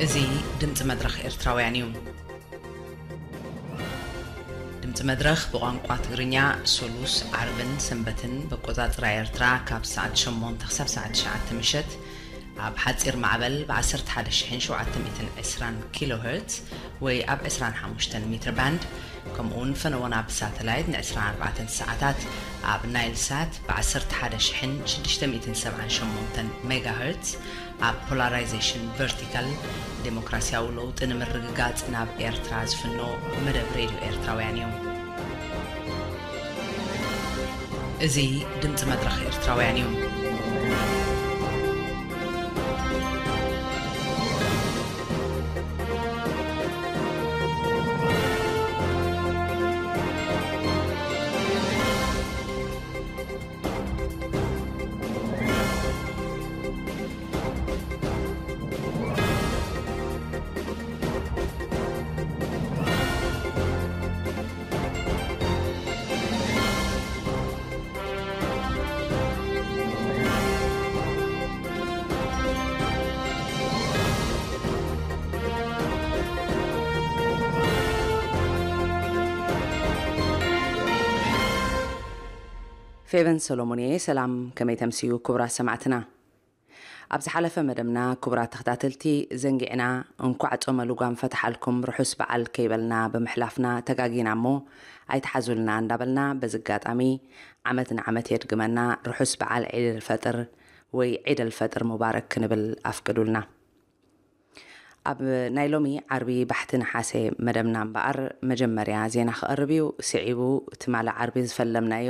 እዚ ድምፂ መድረኽ ኤርትራውያን እዩ። ድምፂ መድረኽ ብቋንቋ ትግርኛ ሶሉስ፣ ዓርብን ሰንበትን ብኣቆፃፅራ ኤርትራ ካብ ሰዓት ሸሞንተ ክሳብ ሰዓት ትሽዓተ ምሸት ኣብ ሓፂር ማዕበል ብ ዓሰርተ ሓደ ሺሕን ሸውዓተ ሚእትን ዕስራን ኪሎ ሄርትዝ ወይ ኣብ ዕስራን ሓሙሽተን ሜትር ባንድ፣ ከምኡ እውን ፈነወና ብሳተላይት ን ዕስራን ኣርባዕተን ሰዓታት ኣብ ናይል ሳት ብ ዓሰርተ ሓደ ሺሕን ሽዱሽተ ሚእትን ሰብዓን ሸሞንተን ሜጋ ሄርትዝ ኣብ ፖላራይዜሽን ቨርቲካል ዴሞክራሲያዊ ለውጢ ንምርግጋጽ ናብ ኤርትራ ዝፍኖ መደብ ሬድዮ ኤርትራውያን እዩ። እዚ ድምጺ መድረኽ ኤርትራውያን እዩ። ፌቨን ሰሎሞን እየ። ሰላም፣ ከመይ ተምስዩ ክቡራት ሰማዕትና? ኣብ ዝሓለፈ መደብና ክቡራት ተኸታተልቲ፣ ዘንጊዕና እንኳዕ ጾመ ልጓም ፈትሓልኩም ርሑስ በዓል ከይበልና ብምሕላፍና ተጋጊና እሞ ኣይትሓዙልና እንዳበልና፣ በዚ ኣጋጣሚ ዓመት ንዓመት የድግመና ርሑስ በዓል ዒድ ኣልፈጥር ወይ ዒድ ኣልፈጥር ሙባረክ ክንብል ኣፍቅዱልና። ኣብ ናይ ሎሚ ዓርቢ ባሕቲ ነሓሰ መደብና እምበኣር መጀመርያ ዜና ክቐርብ እዩ። ስዒቡ ትማሊ ዓርቢ ዝፈለምናዮ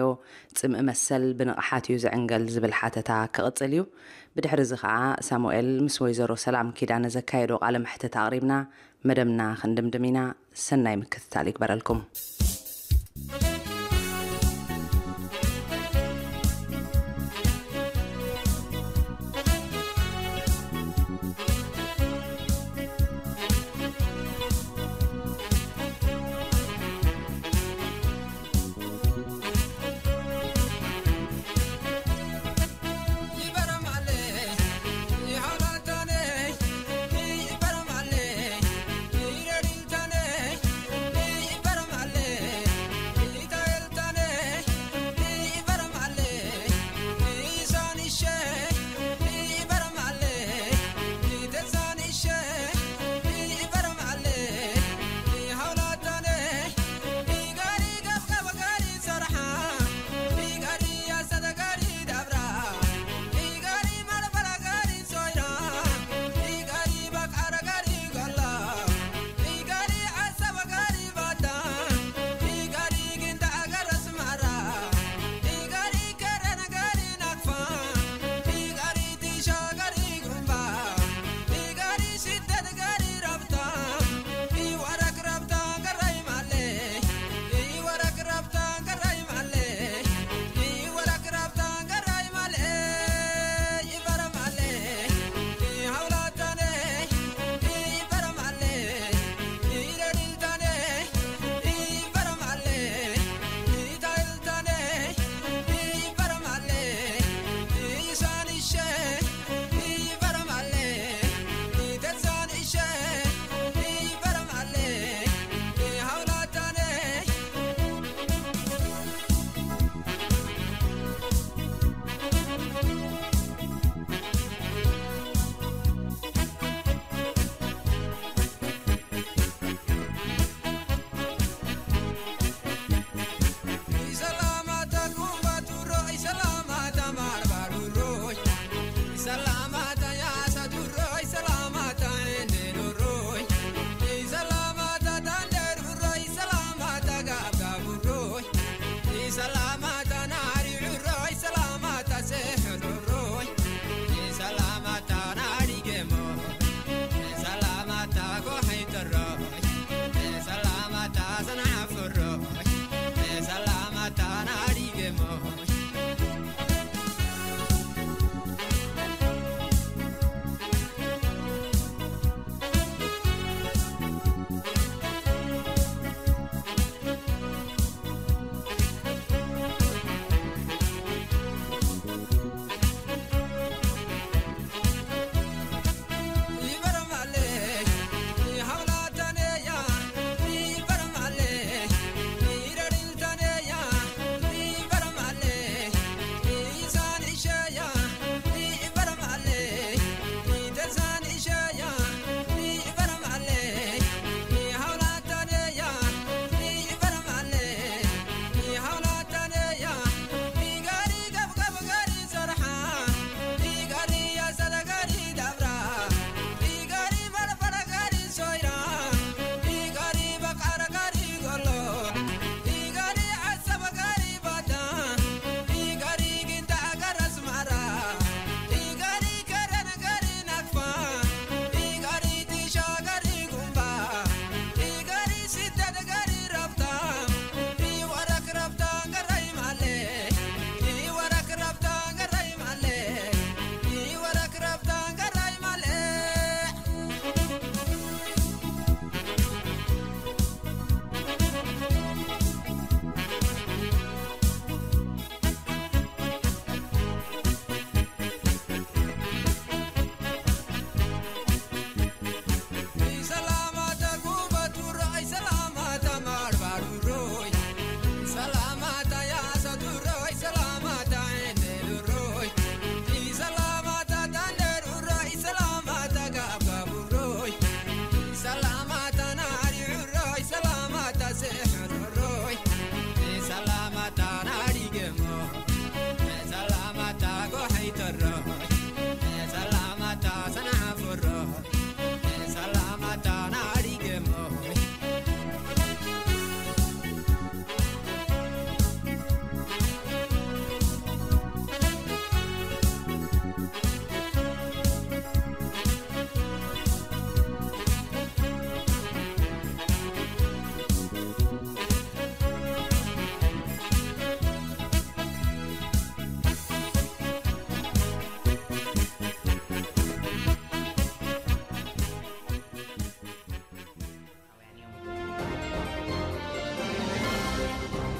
ጽምኢ መሰል ብንቕሓት እዩ ዝዕንገል ዝብል ሓተታ ክቕጽል እዩ። ብድሕሪ እዚ ኸኣ ሳሙኤል ምስ ወይዘሮ ሰላም ኪዳነ ዘካየዶ ቃለ መሕትት ኣቕሪብና መደብና ክንድምድም ኢና። ሰናይ ምክትታል ይግበረልኩም።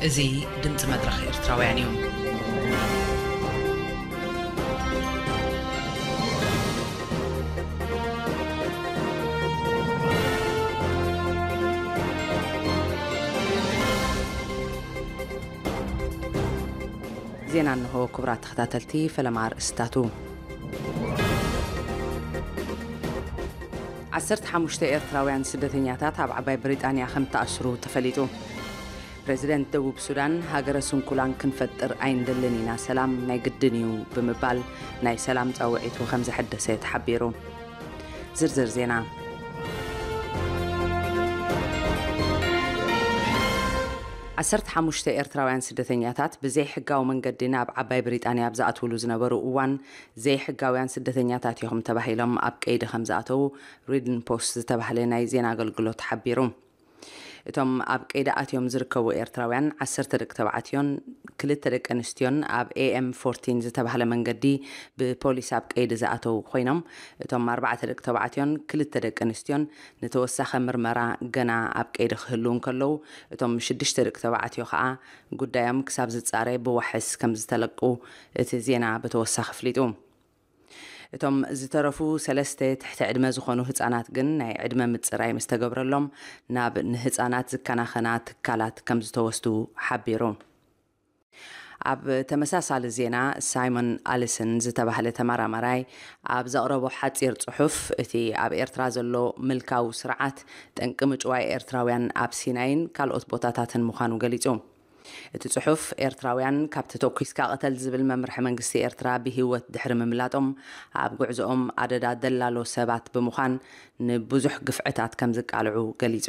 እዚ ድምፂ መድረኽ ኤርትራውያን እዩ። ዜና እንሆ። ክቡራት ተኸታተልቲ፣ ፈለማ ኣርእስታቱ። ዓሰርተ ሓሙሽተ ኤርትራውያን ስደተኛታት ኣብ ዓባይ ብሪጣንያ ከም ተኣስሩ ተፈሊጡ። ፕሬዚደንት ደቡብ ሱዳን፣ ሃገረ ስንኩላን ክንፈጥር ኣይንደልን ኢና፣ ሰላም ናይ ግድን እዩ ብምባል ናይ ሰላም ጻውዒቱ ከም ዘሐደሰ ተሓቢሩ። ዝርዝር ዜና። ዓሰርተ ሓሙሽተ ኤርትራውያን ስደተኛታት ብዘይሕጋዊ መንገዲ ናብ ዓባይ ብሪጣንያ ኣብ ዝኣትውሉ ዝነበሩ እዋን፣ ዘይሕጋውያን ስደተኛታት ኢኹም ተባሂሎም ኣብ ቀይዲ ከም ዝኣተዉ ሪድን ፖስት ዝተባህለ ናይ ዜና ኣገልግሎት ሓቢሩ። እቶም ኣብ ቀይዲ ኣትዮም ዝርከቡ ኤርትራውያን፣ ዓሰርተ ደቂ ተባዕትዮን ክልተ ደቂ ኣንስትዮን ኣብ ኤ ኤም ፎርቲን ዝተባህለ መንገዲ ብፖሊስ ኣብ ቀይዲ ዝኣተዉ ኮይኖም፣ እቶም ኣርባዕተ ደቂ ተባዕትዮን ክልተ ደቂ ኣንስትዮን ንተወሳኺ ምርመራ ገና ኣብ ቀይዲ ክህልዉ እንከለዉ፣ እቶም ሽዱሽተ ደቂ ተባዕትዮ ከኣ ጉዳዮም ክሳብ ዝጻረ ብዋሕስ ከም ዝተለቁ እቲ ዜና ብተወሳኺ ኣፍሊጡ። እቶም ዝተረፉ ሰለስተ ትሕቲ ዕድመ ዝኾኑ ህጻናት ግን ናይ ዕድመ ምጽራይ ምስ ተገብረሎም ናብ ንህጻናት ዝከናኸና ትካላት ከም ዝተወስዱ ሓቢሩ። ኣብ ተመሳሳሊ ዜና፣ ሳይሞን ኣሊሰን ዝተባህለ ተመራማራይ ኣብ ዘቕረቦ ሓጺር ጽሑፍ፣ እቲ ኣብ ኤርትራ ዘሎ ምልካዊ ስርዓት ጠንቂ ምጭዋይ ኤርትራውያን ኣብ ሲናይን ካልኦት ቦታታትን ምዃኑ ገሊጹ። እቲ ጽሑፍ፣ ኤርትራውያን ካብ ተተኲስካ ቅተል ዝብል መምርሒ መንግስቲ ኤርትራ ብህይወት ድሕሪ ምምላጦም፣ ኣብ ጉዕዞኦም ኣደዳ ደላሎ ሰባት ብምዃን ንብዙሕ ግፍዕታት ከም ዝቃልዑ ገሊጹ።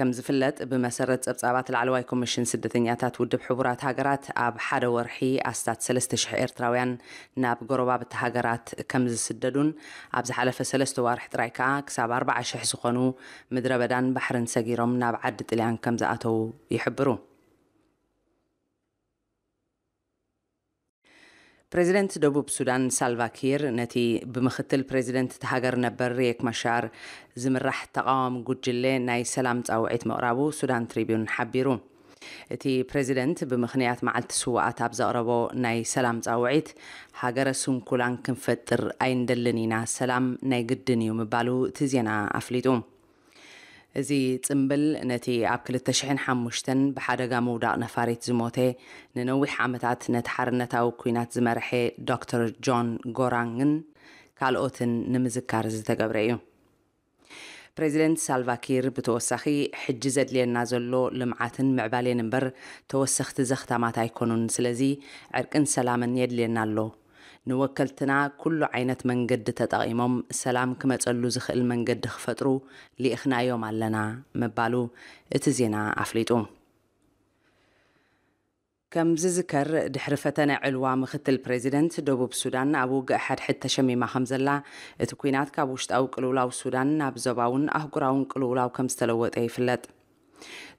ከም ዝፍለጥ፣ ብመሰረት ጸብጻባት ላዕለዋይ ኮሚሽን ስደተኛታት ውድብ ሕቡራት ሃገራት፣ ኣብ ሓደ ወርሒ ኣስታት ሰለስተ ሽሕ ኤርትራውያን ናብ ጎረባብቲ ሃገራት ከም ዝስደዱን፣ ኣብ ዝሓለፈ ሰለስተ ዋርሕ ጥራይ ከኣ ክሳብ ኣርባዓ ሽሕ ዝኾኑ ምድረ በዳን ባሕርን ሰጊሮም ናብ ዓዲ ጥልያን ከም ዝኣተዉ ይሕብሩ። ፕሬዚደንት ደቡብ ሱዳን ሳልቫ ኪር ነቲ ብምክትል ፕሬዚደንት እቲ ሃገር ነበር ሪየክ ማሻር ዝምራሕ ተቓዋሚ ጉጅለ ናይ ሰላም ጻውዒት ምቕራቡ ሱዳን ትሪቢዩን ሓቢሩ። እቲ ፕሬዚደንት ብምኽንያት መዓልቲ ስውኣት ኣብ ዘቕረቦ ናይ ሰላም ጻውዒት፣ ሃገረ ስንኩላን ክንፈጥር ኣይንደልን ኢና፣ ሰላም ናይ ግድን እዩ ምባሉ እቲ ዜና ኣፍሊጡ። እዚ ጽምብል ነቲ ኣብ ክልተ ሽሕን ሓሙሽተን ብሓደጋ ምውዳቕ ነፋሪት ዝሞተ፣ ንነዊሕ ዓመታት ነቲ ሓርነታዊ ኲናት ዝመርሐ ዶክተር ጆን ጎራንግን ካልኦትን ንምዝካር ዝተገብረ እዩ። ፕሬዚደንት ሳልቫ ኪር ብተወሳኺ፣ ሕጂ ዘድልየና ዘሎ ልምዓትን ምዕባሌን እምበር ተወሰኽቲ ዘኽታማት ኣይኮኑን። ስለዚ ዕርቅን ሰላምን የድልየና ኣሎ። ንወከልትና ኩሉ ዓይነት መንገዲ ተጠቒሞም ሰላም ክመጸሉ ዝኽእል መንገዲ ክፈጥሩ ልኢኽናዮም ኣለና ምባሉ እቲ ዜና ኣፍሊጡ። ከም ዝዝከር፣ ድሕሪ ፈተነ ዕልዋ ምክትል ፕሬዚደንት ደቡብ ሱዳን ኣብ ውግእ ሓድሕድ ተሸሚማ ከም ዘላ፣ እቲ ኲናት ካብ ውሽጣዊ ቅልውላው ሱዳን ናብ ዞባውን ኣህጉራውን ቅልውላው ከም ዝተለወጠ ይፍለጥ።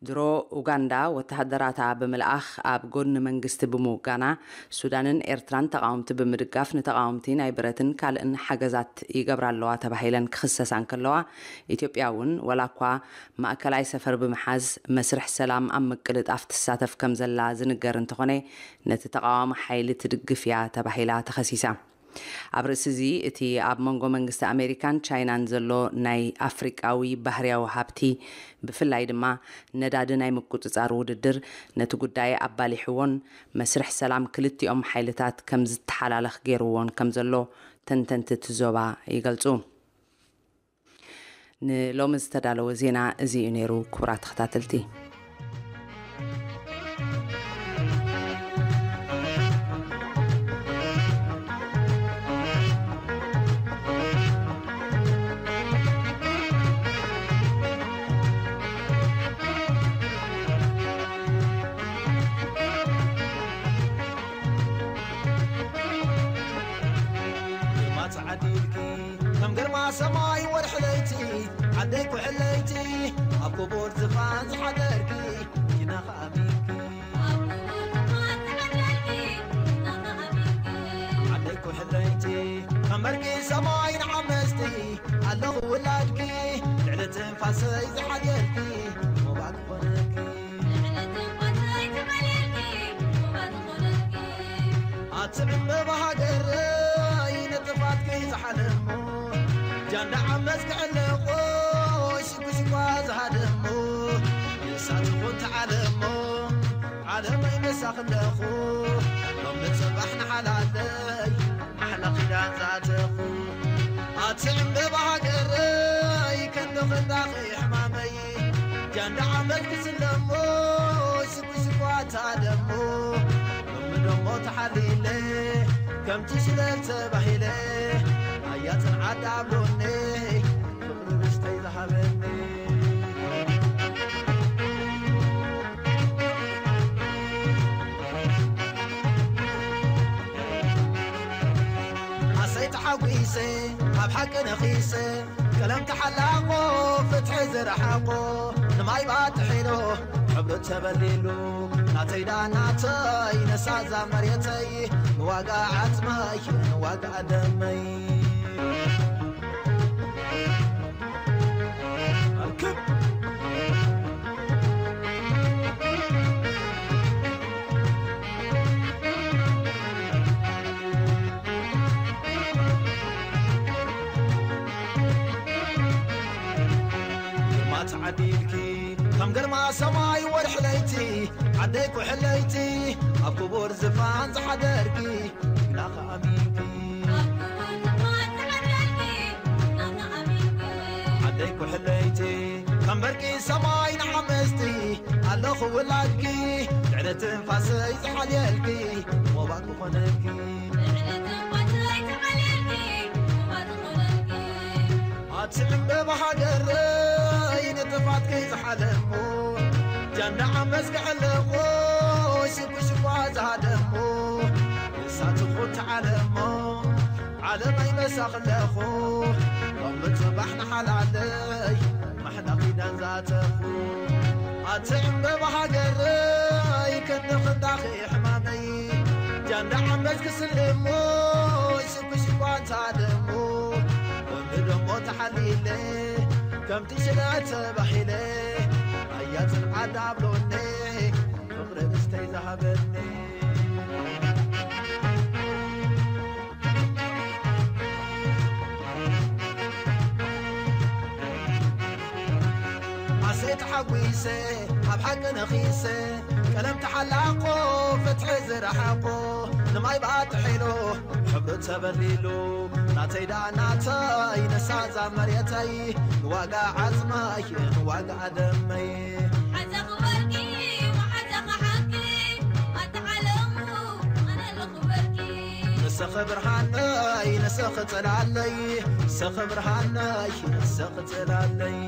ድሮ ኡጋንዳ ወተሃደራታ ብምልኣኽ ኣብ ጎድኒ መንግስቲ ብምውጋና፣ ሱዳንን ኤርትራን ተቓወምቲ ብምድጋፍ ንተቓወምቲ ናይ ብረትን ካልእን ሓገዛት ይገብራ ኣለዋ ተባሂለን ክኽሰሳ እንከለዋ፣ ኢትዮጵያ እውን ወላ እኳ ማእከላይ ሰፈር ብምሓዝ መስርሕ ሰላም ኣብ ምቅልጣፍ ትሳተፍ ከም ዘላ ዝንገር እንተኾነ፣ ነቲ ተቓዋሚ ሓይሊ ትድግፍ እያ ተባሂላ ተኸሲሳ። ኣብ ርእሲ እዚ፣ እቲ ኣብ መንጎ መንግስቲ ኣሜሪካን ቻይናን ዘሎ ናይ ኣፍሪቃዊ ባህርያዊ ሃብቲ፣ ብፍላይ ድማ ነዳዲ ናይ ምቁጽጻር ውድድር፣ ነቲ ጉዳይ ኣባሊሕዎን መስርሕ ሰላም ክልቲኦም ሓይልታት ከም ዝተሓላለኽ ገይርዎን ከም ዘሎ ተንተንቲ እቲ ዞባ ይገልጹ። ንሎሚ ዝተዳለወ ዜና እዚ እዩ ነይሩ፣ ክቡራት ተኸታተልቲ። ግርማ ጸዓት ኢልኪ፣ ከም ግርማ ሰማይ ወርሒ ለይቲ፣ ዓደይ ኩሕለይቲ፣ ኣብ ክቡር ዝፋን ዝሓደርኪ፣ ኪዳኻ ኣሚንኪ። ዓደይ ኩሕለይቲ፣ ከም በርቂ ሰማይ ንዓመስቲ፣ ኣለኹ ውላድኪ፣ ልዕሊ ትንፋሰይ ዝሓልየልኪ፣ ሞባል ክኾነልኪ። ስዕምበባ ሃገረይ ንጥፋትኪ ዝሓለሞ፣ ጃንዳ ዓመፅ ክዕለቆ ሽኩሽኳ ዝሃደሞ፣ ንሳትኹም ተዓለሞ ዓለመይ መሳኽ ኣለኹ፣ ሎሚ ጽባሕ ንሓላለይ ኣሕላ ኪዳን ዝኣተኹ። ኣቲ ዕምበባ ሃገረይ ከንዶ ክንዳኺ ሕማመይ፣ ጃንዳ ዓመት ክስለሞ ሽኩሽኳ ታደሞ፣ ሎሚ ደሞ ተሓሊለ ከምቲ ሽለል ተባሂለ፣ ኣያ ጽንዓት ዳብሎኒ ፍቕሪ ርሽተይ ዝሃበኒ። ኣሰይ ተሓጒሰ ኣብ ሓቂ ነኺሰ፣ ቀለም ተሓላቆ ፍትሒ ዝረሓቆ፣ ንማይ ባጥሒሎ ሕብሩ ተበሊሉ፣ ናተይ ዳ ናተይ ነሳዛ መሬተይ፣ ንዋጋ ዓጽመይ ንዋጋ ደመይ። ኣክብ ግርማ ተዓዲልኪ ከም ግርማ ሰማይ ወርሒ ለይቲ፣ ዓደይ ኩሕለይቲ ኣብ ክቡር ዝፋን ዝሓደርኪ፣ ግናኸ ኣሚንኪ። ዓደይ ኩሕለይቲ ከም በርቂ ሰማይ ንሓመስቲ፣ ኣለኹ ውላድኪ፣ ልዕሊ ትንፋሰይ ዝሓልየልኪ፣ ሞባል ክኾነልኪ። ኣቲ ዕምበባ ሃገረይ ንጥፋትኪ ዝሓለሞ፣ ጃንዳ ዓመፅ ክዕለቆ ሽኩሽኳ ዝሃደሞ፣ ንሳትኹም ተዓለሞ ዓለመይ መሳኽ ኣለኹ፣ ሎሚ ጽባሕ ንሓላለይ ማሕላ ኪዳን ዝኣተኹ። ኣቲ ዕምበባ ሃገረይ ክንዲ ክንዳኺ ሕማመይ፣ ጃንዳ ዓመት ክስልሞ ሽኩሽኳ እንታ ደሞ፣ ሎሚ ደሞ ተሓሊለ ከምቲ ሽለ ተባሂለ፣ ኣያ ጽንዓት ዳብሎኒ ፍቕሪ ንስተይ ዝሃበኒ። ኣሰይ ተሓጒሰ ኣብ ሓቂ ነኺሰ፣ ቀለም ተሓላቆ ፍትሒ ዝረሓቆ፣ ንማይ ባጥሒሉ ሕብሩ ተበሊሉ፣ ናተይ ደኣ ናተይ ነሳዛ መሬተይ፣ ንዋጋ ዓጽመይ ንዋጋ ደመይ። ሓዘኺ ወርቂ ወሓዘኺ ሓቂ፣ ኣታ ዓለሙ ኣነ ኣለኹ በርቂ። ንስኺ ብርሃነይ ንስኺ ጽላለይ፣ ንስኺ ብርሃነይ ንስኺ ጽላለይ።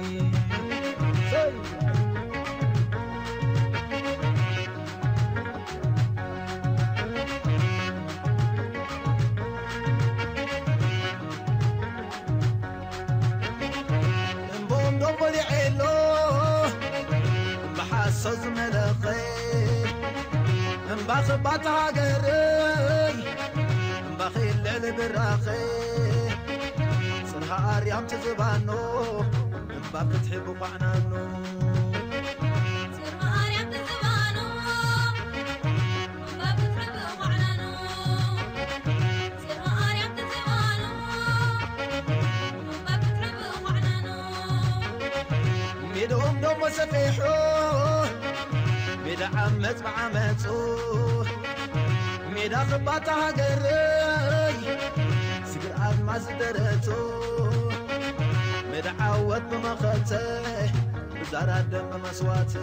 እምቦ እምዶ በሊዐ ኣሎ እምባ ሓሶት ዝመለኸ፣ እምባ ኽባታ ሃገረይ፣ እምባ ኺልዕል ብራኸ፣ ጽርሃ ኣርያም ትዝባኖ እምባ ፍትሒ ብዃዕናኖ። ጽርሃ ኣርያም ትዝባኖ እምባ ፍትሒ ብዃዕናኖ። ጽርሃ ኣርያም ትዝባኖ እምባ ፍትሒ ብዃዕናኖ። ሜድኦም ደሞ ሰፊሑ ሜዳ ዓመጽ ብዓመጹ፣ ሜዳ ኽባታ ሃገረይ ስግር ኣድማስ ደረቱ፣ ሜዳ ዓወት ብመኸተ ብዛራ ደም መስዋዕት።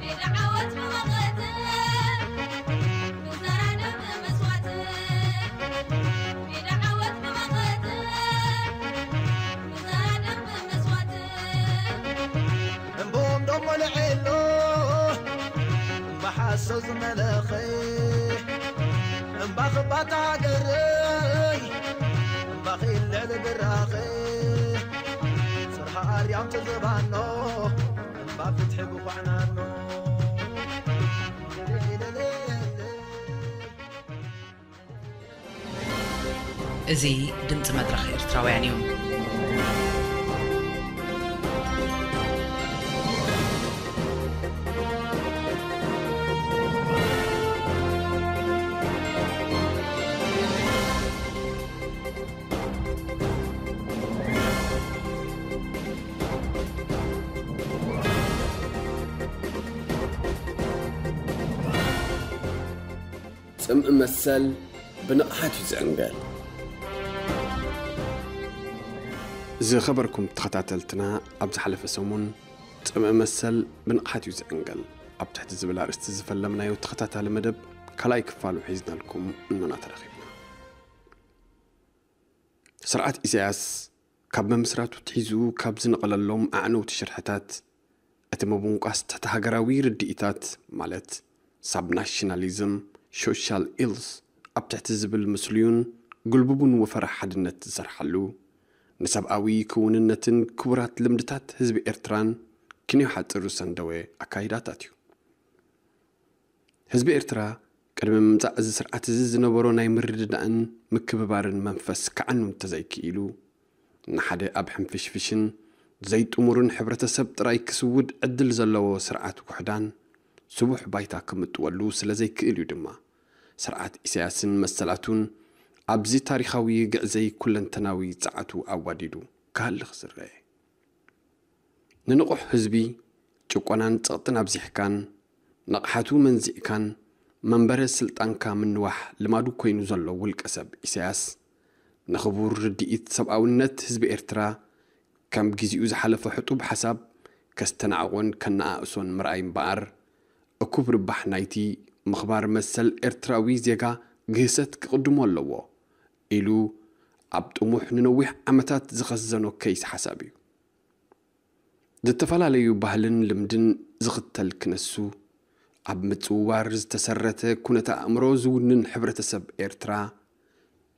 ሜዳ ዓወት ብመኸተ ብዛራ ደም መስዋዕት። ሜዳ ዓወት ብመኸተ ብዛራ ደም መስዋዕት። እምቦም ደሞ ልዕሎ እምባ ሓሶ ዝመለኸ፣ እምባ ኽባታ ሃገረይ እምባ ኺልዕል ብራኸ፣ ጽርሃ ኣርያም ትዝባኖ እምባ ፍትሒ ብዃዕናኖ። እዚ ድምጺ መድረኽ ኤርትራውያን እዩ። ጽምኢ መሰል ብንቕሓት እዩ ዝዕንገል። ዝኸበርኩም ተኸታተልትና፣ ኣብ ዝሓለፈ ሰሙን ጽምኢ መሰል ብንቕሓት እዩ ዝዕንገል ኣብ ትሕቲ ዝብል ኣርእስቲ ዝፈለምናዮ ተኸታታሊ መደብ ካልኣይ ክፋሉ ሒዝናልኩም እንሆና ተረኺብና። ስርዓት ኢሳያስ ካብ ምምስራቱ ትሒዙ ካብ ዝነቐለሎም ኣዕነውቲ ሽርሕታት፣ እቲ ምብንቋስ ትሕቲ ሃገራዊ ርድኢታት፣ ማለት ሳብ ናሽናሊዝም፣ ሶሻል ኢልስ ኣብ ትሕቲ ዝብል ምስሉዩን ግልቡቡን ወፈራ ሓድነት ዝሰርሓሉ፣ ንሰብኣዊ ክውንነትን ክቡራት ልምድታት ህዝቢ ኤርትራን ክንዮ ሓጽር ዝሰንደወ ኣካይዳታት እዩ። ህዝቢ ኤርትራ ቅድሚ ምምጻእ እዚ ስርዓት እዚ ዝነበሮ ናይ ምርድዳእን ምክብባርን መንፈስ ክዓኑ እንተዘይክኢሉ፣ ንሓደ ኣብ ሕንፍሽፍሽን ዘይጥሙርን ሕብረተሰብ ጥራይ ክስውድ ዕድል ዘለዎ ስርዓት ውሕዳን ስቡሕ ባይታ ክምጥወሉ ስለ ዘይክእል እዩ ድማ፣ ስርዓት ኢሳያስን መሰላቱን ኣብዚ ታሪኻዊ ግዕዘይ ኩለንተናዊ ጸዓቱ ኣዋዲዱ ክሃልኽ ዝረአ። ንንቑሕ ህዝቢ፣ ጭቆናን ጸቕጥን ኣብዚሕካን፣ ንቕሓቱ መንዚዕካን፣ መንበረ ስልጣንካ ምንዋሕ ልማዱ ኮይኑ ዘሎ ውልቀ ሰብ ኢሳያስ፣ ንኽቡር ርድኢት ሰብኣውነት ህዝቢ ኤርትራ፣ ከም ግዚኡ ዝሓለፈ ሕጡብ ሓሳብ ከስተናዕቖን ከነኣእሶን ምርኣይ እምበኣር፣ እኩብ ርባሕ ናይቲ ምኽባር መሰል ኤርትራዊ ዜጋ ግህሰት ክቕድሞ ኣለዎ ኢሉ ኣብ ጥሙሕ ንነዊሕ ዓመታት ዝኸዘኖ ከይሲ ሓሳብ እዩ። ዝተፈላለዩ ባህልን ልምድን ዝኽተል ክነሱ፣ ኣብ ምጽውዋር ዝተሰረተ ኩነተ ኣእምሮ ዝውንን ሕብረተሰብ ኤርትራ፣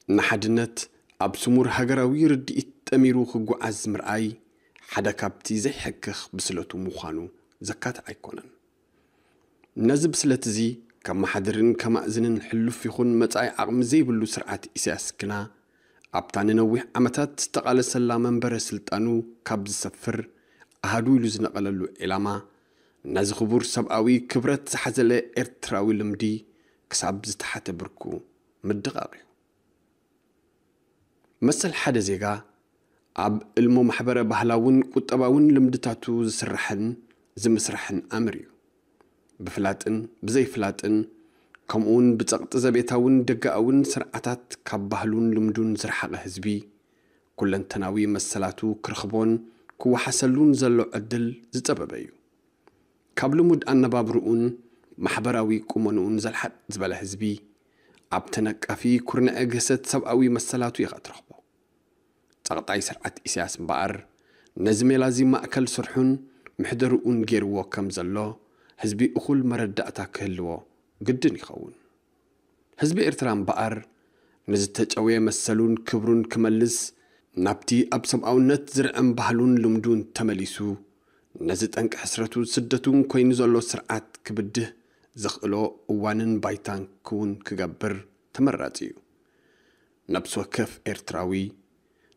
ንሓድነት ኣብ ስሙር ሃገራዊ ርድኢት ጠሚሩ ክጓዓዝ ምርኣይ፣ ሓደ ካብቲ ዘይሕክኽ ብስለቱ ምዃኑ ዘካትዕ ኣይኮነን። ነዚ ብስለት እዚ ከመሓድርን ከማእዝንን ሕሉፍ ይኹን መጻኢ ዓቕሚ ዘይብሉ ስርዓት ኢሳያስ ግና፣ ኣብታ ንነዊሕ ዓመታት ዝተቓለሰላ መንበረ ስልጣኑ ካብ ዝሰፍር ኣሃዱ ኢሉ ዝነቐለሉ ዒላማ፣ ነዚ ክቡር ሰብኣዊ ክብረት ዝሓዘለ ኤርትራዊ ልምዲ ክሳብ ዝተሓተ ብርኩ ምድቓቕ እዩ። መሰል ሓደ ዜጋ ኣብ እልሞ ማሕበረ ባህላውን ቁጠባውን ልምድታቱ ዝስራሕን ዝምስራሕን ኣምር እዩ። ብፍላጥን ብዘይፍላጥን፣ ከምኡውን ብጸቕጢ ዘቤታውን ደገኣውን ስርዓታት ካብ ባህሉን ልምዱን ዝረሓቐ ህዝቢ፣ ኩለንተናዊ መሰላቱ ክረኽቦን ክወሓሰሉን ዘሎ ዕድል ዝጸበበ እዩ። ካብ ልሙድ ኣነባብርኡን ማሕበራዊ ቁመንኡን ዘልሓጥ ዝበለ ህዝቢ፣ ኣብ ተነቃፊ ኩርንዐ ግህሰት ሰብኣዊ መሰላቱ ኢኻ ትረኽቦ። ጸቕጣይ ስርዓት ኢሳያስ እምበኣር፣ ነዚ ሜላ እዚ ማእከል ስርሑን ምሕደርኡን ገይርዎ ከም ዘሎ ህዝቢ እኹል መረዳእታ ክህልዎ ግድን ይኸውን። ህዝቢ ኤርትራ እምበኣር፣ ንዝተጨውየ መሰሉን ክብሩን ክመልስ፣ ናብቲ ኣብ ሰብኣውነት ዝርዕም ባህሉን ልምዱን ተመሊሱ፣ ነዚ ጠንቂ ሕስረቱ ስደቱን ኮይኑ ዘሎ ስርዓት ክብድህ ዘኽእሎ እዋንን ባይታን ክውን ክገብር ተመራጺ እዩ። ነብሲ ወከፍ ኤርትራዊ፣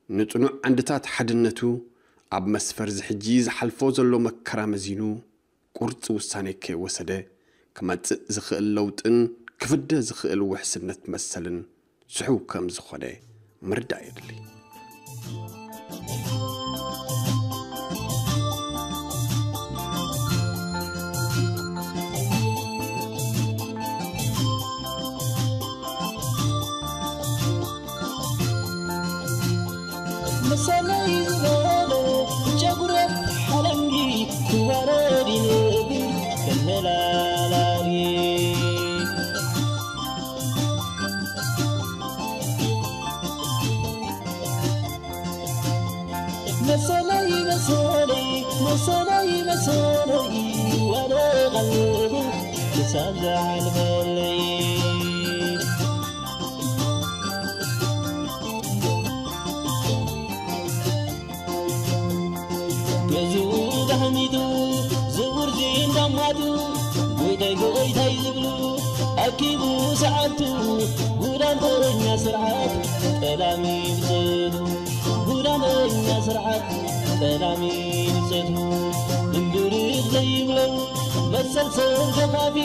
ንጽኑዕ ዓንድታት ሓድነቱ፣ ኣብ መስፈር ዝሕጂ ዝሓልፎ ዘሎ መከራ መዚኑ፣ ቁርጺ ውሳኔ ከይወሰደ፣ ክመጽእ ዝኽእል ለውጥን ክፍደ ዝኽእል ውሕስነት መሰልን ዝሕው ከም ዝኾነ ምርዳእ የድሊ። መሰለይ ዝበሎ ጨጉረት ሓለንጊ ክዋረድ ይነብር ከም መላላጊ። መሰለይ፣ መሰለይ፣ መሰለይ፣ መሰለይ፣ ዋለ ቀልቢ ክሳብ ዝዓልበለይ። ገዝኡ ዳሕኒቱ ዝውርዚ እንዳማቱ፣ ጎይታይ ጎይታይ ዝብሉ ኣኪቡ ሰዓቱ። ጉዳንተኛ ስርዓት ጠላሚ ብጸቱ፣ ጉዳንተኛ ስርዓት ጠላሚ ብጸቱ። ድንግርት ዘይብሎ መሰል ሰብ ገፋፊ፣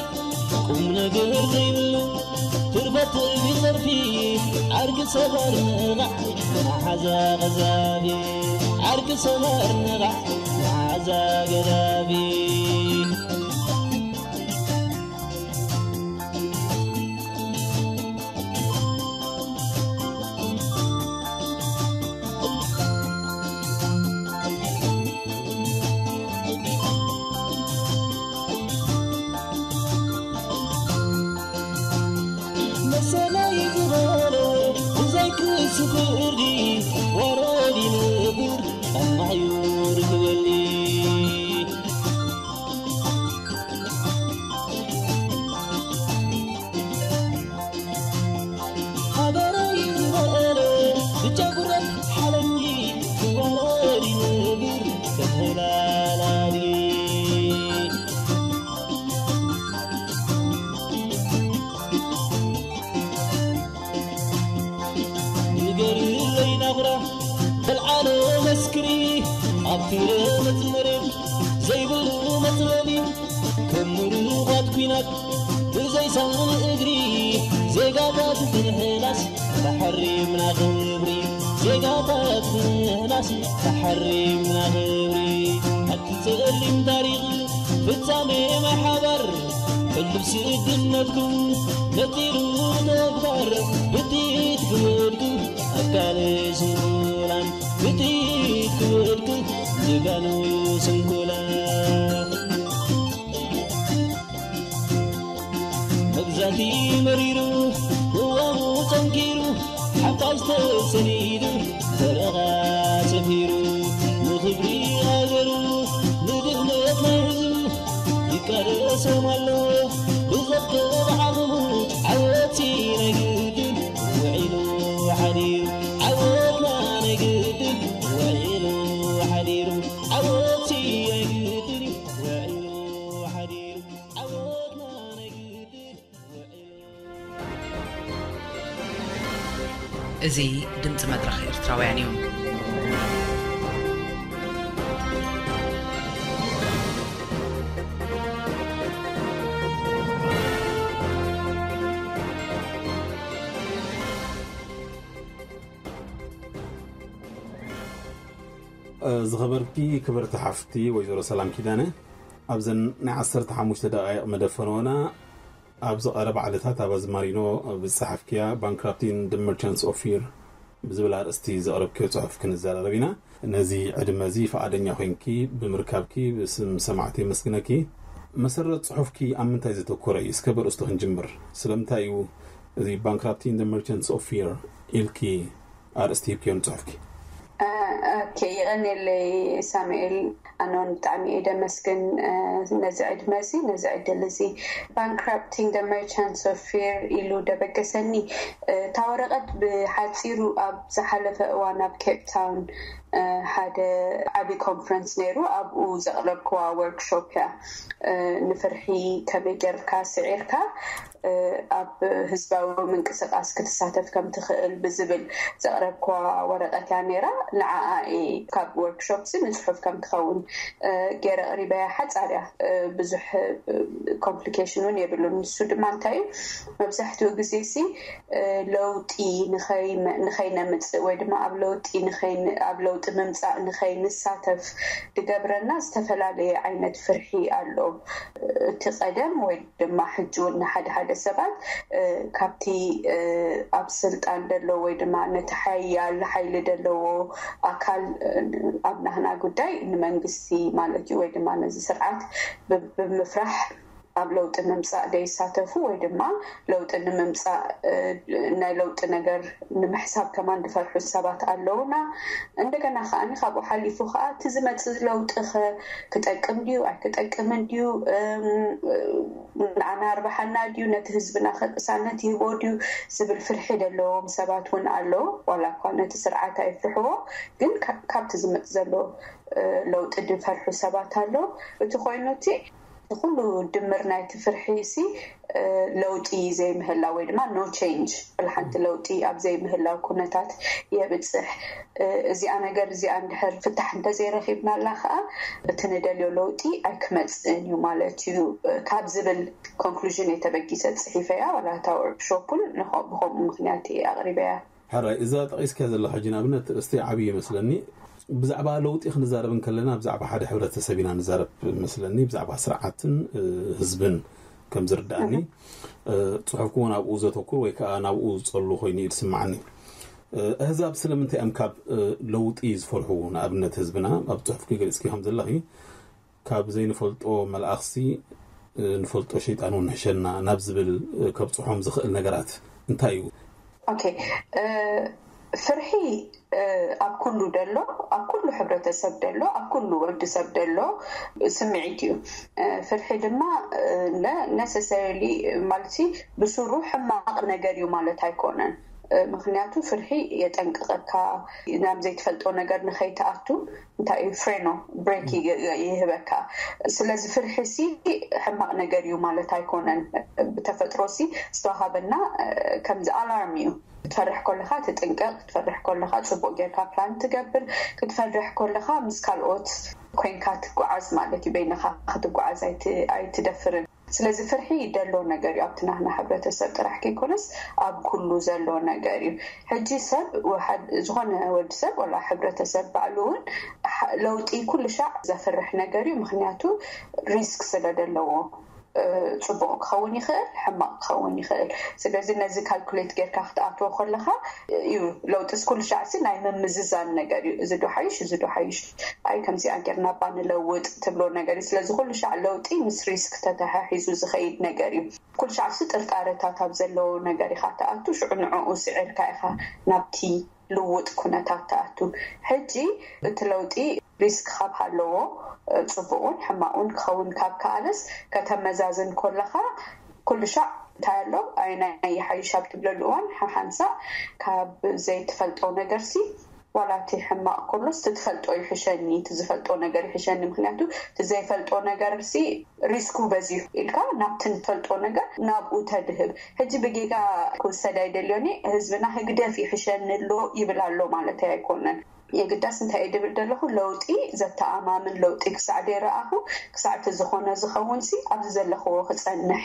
ቁም ነገር ዘይብሉ ትርፈት ቢጸርፊ። ዓርኪ ሰባር ንቓዕ መሓዛ ቀዛፊ፣ ዓርኪ ሰባር ንቓዕ መሓዛ ገዳፊ። ፍርዲ ወረድ ይነብር ኣማሕዩር ክበሊ። ሃገረይ ዝበለ ብጨጉረት ሓለንጊ ክወረድ ይነብር ተፈላላሊ። ንገርለይ ናኹራ ተልዓሎ መስክሪ ኣብቲ ረመጽ መሬት ዘይብሉ መጽለሊ ከም ምሩኻት ኲናት ብዘይሳምን እግሪ ዜጋታት ንሕናስ ተሓሪምና ክብሪ ዜጋታት ንሕናስ ተሓሪምና ክብሪ ኣብቲ ጸሊም ታሪኽ ፍጻሜ ማይ ሓባር ሕሉፍ ስድነትኩም ነጢሩ ተግባር ብጥይት ክወድቁ ኣካለ ስንኩላን ብጥይት ክወድቁ ጀጋኑ ስንኩላን መግዛእቲ መሪሩ ቅዋሙ ጸንኪሩ ሓፋሽ ተሰኒዱ በረኻ ሰፊሩ ንኽብሪ ሃገሩ ንድሕነት ናይ ህዝቡ ይቃለሶም ኣሎ ብዘከብ ዓቕሙ ዓወቲ ናይ ግድን ውዒሉ ሓዲሩ ዓወትና ናይ ግድን ውዒሉ ሓዲሩ ዓወቲ ናይ ግድን ውዒሉ ሓዲሩ ዓወትና ናይ ግድን ውዒሉ እዚ ድምፂ መድረኽ ኤርትራውያን እዩ። ዝኸበርኪ ክብርቲ ሓፍቲ ወይዘሮ ሰላም ኪዳነ፣ ኣብዘን ናይ ዓሰርተ ሓሙሽተ ደቃይቕ መደፈንወና ኣብዚ ቀረባ ዕለታት ኣብ ኣዝማሪኖ ብዝጸሓፍክያ ባንክራፕቲን ደ መርቻንትስ ኦፍ ፊር ብዝብል ኣርእስቲ ዘቕረብክዮ ጽሑፍ ክንዘራረብ ኢና። ነዚ ዕድመ እዚ ፍቓደኛ ኮይንኪ ብምርካብኪ ብስም ሰማዕቲ የመስግነኪ። መሰረት ጽሑፍኪ ኣብ ምንታይ ዘተኮረ እዩ? እስከ በርእስቱ ክንጅምር። ስለምንታይ እዩ እዚ ባንክራፕቲን ደ መርቻንትስ ኦፍ ፊር ኢልኪ ኣርእስቲ ሂብክዮ ንጽሑፍኪ? ኦኬ፣ ይቐንየለይ ሳሙኤል። ኣነ እውን ብጣዕሚ እየ ደመስግን ነዚ ዕድመ እዚ፣ ነዚ ዕድል እዚ። ባንክራፕቲንግ ደ መርቻንትስ ኦፍ ፊር ኢሉ ደበገሰኒ። እታ ወረቐት ብሓፂሩ ኣብ ዝሓለፈ እዋን ኣብ ኬፕ ታውን ሓደ ዓብዪ ኮንፈረንስ ነይሩ። ኣብኡ ዘቕረብክዋ ወርክሾፕ እያ። ንፍርሒ ከመይ ጌርካ ስዒርካ ኣብ ህዝባዊ ምንቅስቃስ ክትሳተፍ ከም ትኽእል ብዝብል ዘቕረብክዋ ወረቐት እያ ነይራ። ንዓኣ እየ ካብ ወርክሾፕ እዚ ንፅሑፍ ከም ትኸውን ገይረ ኣቕሪበያ። ሓፃር እያ፣ ብዙሕ ኮምፕሊኬሽን እውን የብሉን። ንሱ ድማ እንታይ እዩ፣ መብዛሕትኡ ግዜ ሲ ለውጢ ንኸይነምፅእ ወይ ድማ ኣብ ለውጢ ኣብ ለውጢ ምምፃእ ንኸይንሳተፍ ዝገብረና ዝተፈላለየ ዓይነት ፍርሒ ኣሎ። እቲ ቀደም ወይ ድማ ሕጂ እውን ንሓደ ሓደ ሰባት ካብቲ ኣብ ስልጣን ደሎ ወይ ድማ ነቲ ሓያል ሓይሊ ደለዎ ኣካል ኣብ ናህና ጉዳይ ንመንግስቲ ማለት እዩ ወይ ድማ ነዚ ስርዓት ብምፍራሕ ኣብ ለውጢ ምምፃእ ደይሳተፉ ወይ ድማ ለውጢ ንምምፃእ ናይ ለውጢ ነገር ንምሕሳብ ከማን ዝፈርሑ ሰባት ኣለውና። እንደገና ከዓኒ ካብኡ ሓሊፉ ከዓ እቲ ዝመፅእ ለውጢ ከ ክጠቅም ድዩ ኣይክጠቅምን ድዩ፣ ንዓና ኣርባሓና ድዩ፣ ነቲ ህዝብና ከቅሳነት ይህቦ ድዩ ዝብል ፍርሒ ዘለዎም ሰባት እውን ኣለዉ። ዋላ እኳ ነቲ ስርዓት ኣይፍርሕዎ፣ ግን ካብቲ ዝመፅ ዘሎ ለውጢ ዝፈርሑ ሰባት ኣለዉ። እቲ ኮይኑ እቲ ኩሉ ድምር ናይቲ ፍርሒ ሲ ለውጢ ዘይምህላው ወይ ድማ no change፣ ሓንቲ ለውጢ ኣብ ዘይምህላው ኩነታት የብፅሕ። እዚኣ ነገር እዚኣ እንድሕር ፍታሕ እንተዘይረኺብናላ ከዓ እቲ ንደልዮ ለውጢ ኣይክመፅእን እዩ ማለት እዩ ካብ ዝብል ኮንክሉዥን የተበጊሰ ፅሒፈያ ዋላ እታ ወርክሾፕ እውን ብከምኡ ምክንያት እየ ኣቕሪበያ። ሕራይ፣ እዛ ጠቒስካ ዘለኻ ሕጂ ንኣብነት እስቲ ዓብዪ ይመስለኒ። ብዛዕባ ለውጢ ክንዛረብ እንከለና ብዛዕባ ሓደ ሕብረተሰብ ኢና ንዛረብ መስለኒ፣ ብዛዕባ ስርዓትን ህዝብን ከም ዝርዳእኒ። ጽሑፍኩ እውን ኣብኡ ዘተኩር ወይ ከዓ ናብኡ ዝጸሉ ኮይኑ እዩ ዝስምዓኒ። ኣህዛብ ስለምንታይ እዮም ካብ ለውጢ ዝፈርሑ? ንኣብነት ህዝብና ኣብ ጽሑፍኪ ገሊጽኪ ከም ዘለኺ ካብ ዘይንፈልጦ መልኣኽሲ ንፈልጦ ሸይጣን እውን ንሕሸና ናብ ዝብል ከብፅሖም ዝኽእል ነገራት እንታይ እዩ? ኦኬ፣ ፍርሒ ኣብ ኩሉ ደሎ፣ ኣብ ኩሉ ሕብረተሰብ ደሎ፣ ኣብ ኩሉ ወዲ ሰብ ደሎ ስምዒት እዩ። ፍርሒ ድማ ነሰሰሪሊ ማለት ብሱሩ ሕማቕ ነገር እዩ ማለት ኣይኮነን። ምክንያቱ ፍርሒ የጠንቅቐካ፣ ናብ ዘይትፈልጦ ነገር ንኸይትኣቱ እንታይ እዩ ፍሬኖ ብሬክ ይህበካ። ስለዚ ፍርሒ ሲ ሕማቕ ነገር እዩ ማለት ኣይኮነን። ብተፈጥሮ ሲ ዝተዋሃበና ከምዚ ኣላርም እዩ። ክትፈርሕ ከለኻ ትጥንቀቕ፣ ክትፈርሕ ከለኻ ፅቡቅ ጌርካ ፕላን ትገብር፣ ክትፈርሕ ከለኻ ምስ ካልኦት ኮይንካ ትጓዓዝ ማለት እዩ። በይንኻ ክትጓዓዝ ኣይትደፍርን። ስለዚ ፍርሒ ደሎ ነገር እዩ፣ ኣብቲ ናህና ሕብረተሰብ ጥራሕ ከይኮነስ ኣብ ኩሉ ዘሎ ነገር እዩ። ሕጂ ሰብ ዝኾነ ወዲ ሰብ ወላ ሕብረተሰብ ባዕሉ እውን ለውጢ ኩሉ ሻዕ ዘፍርሕ ነገር እዩ። ምክንያቱ ሪስክ ስለ ዘለዎ፣ ፅቡቕ ክኸውን ይኽእል፣ ሕማቕ ክኸውን ይኽእል። ስለዚ ነዚ ካልኩሌት ጌርካ ክትኣትዎ ከለኻ እዩ። ለውጢስ ኩሉ ሻዕሲ ናይ ምምዝዛን ነገር እዩ። እዚ ዶ ሓይሽ፣ እዚ ዶ ሓይሽ፣ ኣይ ከምዚኣ ጌርና ባ ንለውጥ ትብሎ ነገር እዩ። ስለዚ ኩሉ ሻዕ ለውጢ ምስ ሪስክ ተተሓሒዙ ዝኸይድ ነገር እዩ። ኩሉ ሻዕሲ ጥርጣረታት ኣብ ዘለዎ ነገር ኢኻ ትኣቱ፣ ሽዑ ንዕኡ ስዒርካ ኢኻ ናብቲ ልውጥ ኩነታት ትኣቱ። ሕጂ እቲ ለውጢ ሪስክ ካብ ሃለዎ፣ ፅቡቕን ሕማቕን ክኸውን ካብ ከኣለስ ከተመዛዝን ከለኻ ኩሉ ሻዕ እንታይ ኣሎ ኣይናይ ይሓይሽ ኣብ ትብለሉ እዋን ሓሓንሳእ ካብ ዘይትፈልጦ ነገርሲ ዋላ እቲ ሕማቕ ከሎስ እቲ ትፈልጦ ይሕሸኒ፣ እቲ ዝፈልጦ ነገር ይሕሸኒ። ምክንያቱ እቲ ዘይፈልጦ ነገርሲ ሪስኩ በዚሑ ኢልካ ናብቲ ንፈልጦ ነገር ናብኡ ተድህብ። ሕጂ ብጌጋ ክውሰድ ኣይደልዮኒ፣ ህዝብና ህግደፍ ይሕሸኒ ኣሎ ይብል ኣሎ ማለት ኣይኮነን። የግዳስ እንታይ እየ ድብል ዘለኹ፣ ለውጢ ዘተኣማምን ለውጢ ክሳዕ ደይረኣኹ፣ ክሳዕ እቲ ዝኾነ ዝኸውን ሲ ኣብዚ ዘለኽዎ ክጸንሕ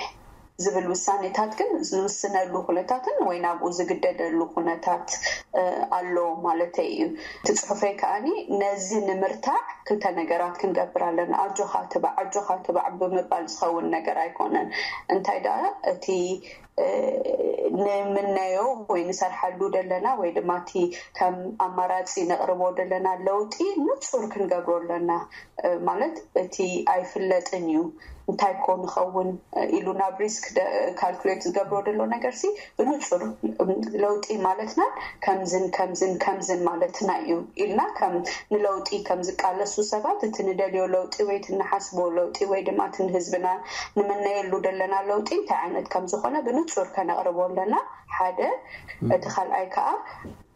ዝብል ውሳኔታት ግን ዝውስነሉ ኩነታትን ወይ ናብኡ ዝግደደሉ ኩነታት ኣሎ ማለተይ እዩ። እቲ ጽሑፈይ ከኣኒ ነዚ ንምርታዕ ክልተ ነገራት ክንገብር ኣለና። ኣጆኻ ትባዕ፣ ኣጆኻ ትባዕ ብምባል ዝኸውን ነገር ኣይኮነን። እንታይ ደኣ እቲ ንምነዮ ወይ ንሰርሓሉ ደለና ወይ ድማ እቲ ከም ኣማራፂ ነቕርቦ ደለና ለውጢ ንጹር ክንገብሮ ኣለና። ማለት እቲ ኣይፍለጥን እዩ እንታይ ኮ ንኸውን ኢሉ ናብ ሪስክ ካልኩሌት ዝገብሮ ደሎ ነገርሲ ብንጹር ለውጢ ማለትና ከምዝን ከምዝን ከምዝን ማለትና እዩ ኢልና ከም ንለውጢ ከም ዝቃለሱ ሰባት እቲ ንደልዮ ለውጢ ወይ እቲ ንሓስቦ ለውጢ ወይ ድማ እቲ ንህዝብና ንምነየሉ ደለና ለውጢ እንታይ ዓይነት ከም ዝኾነ ብንጹር ከነቕርቦ ኣለና። ሓደ እቲ ካልኣይ ከዓ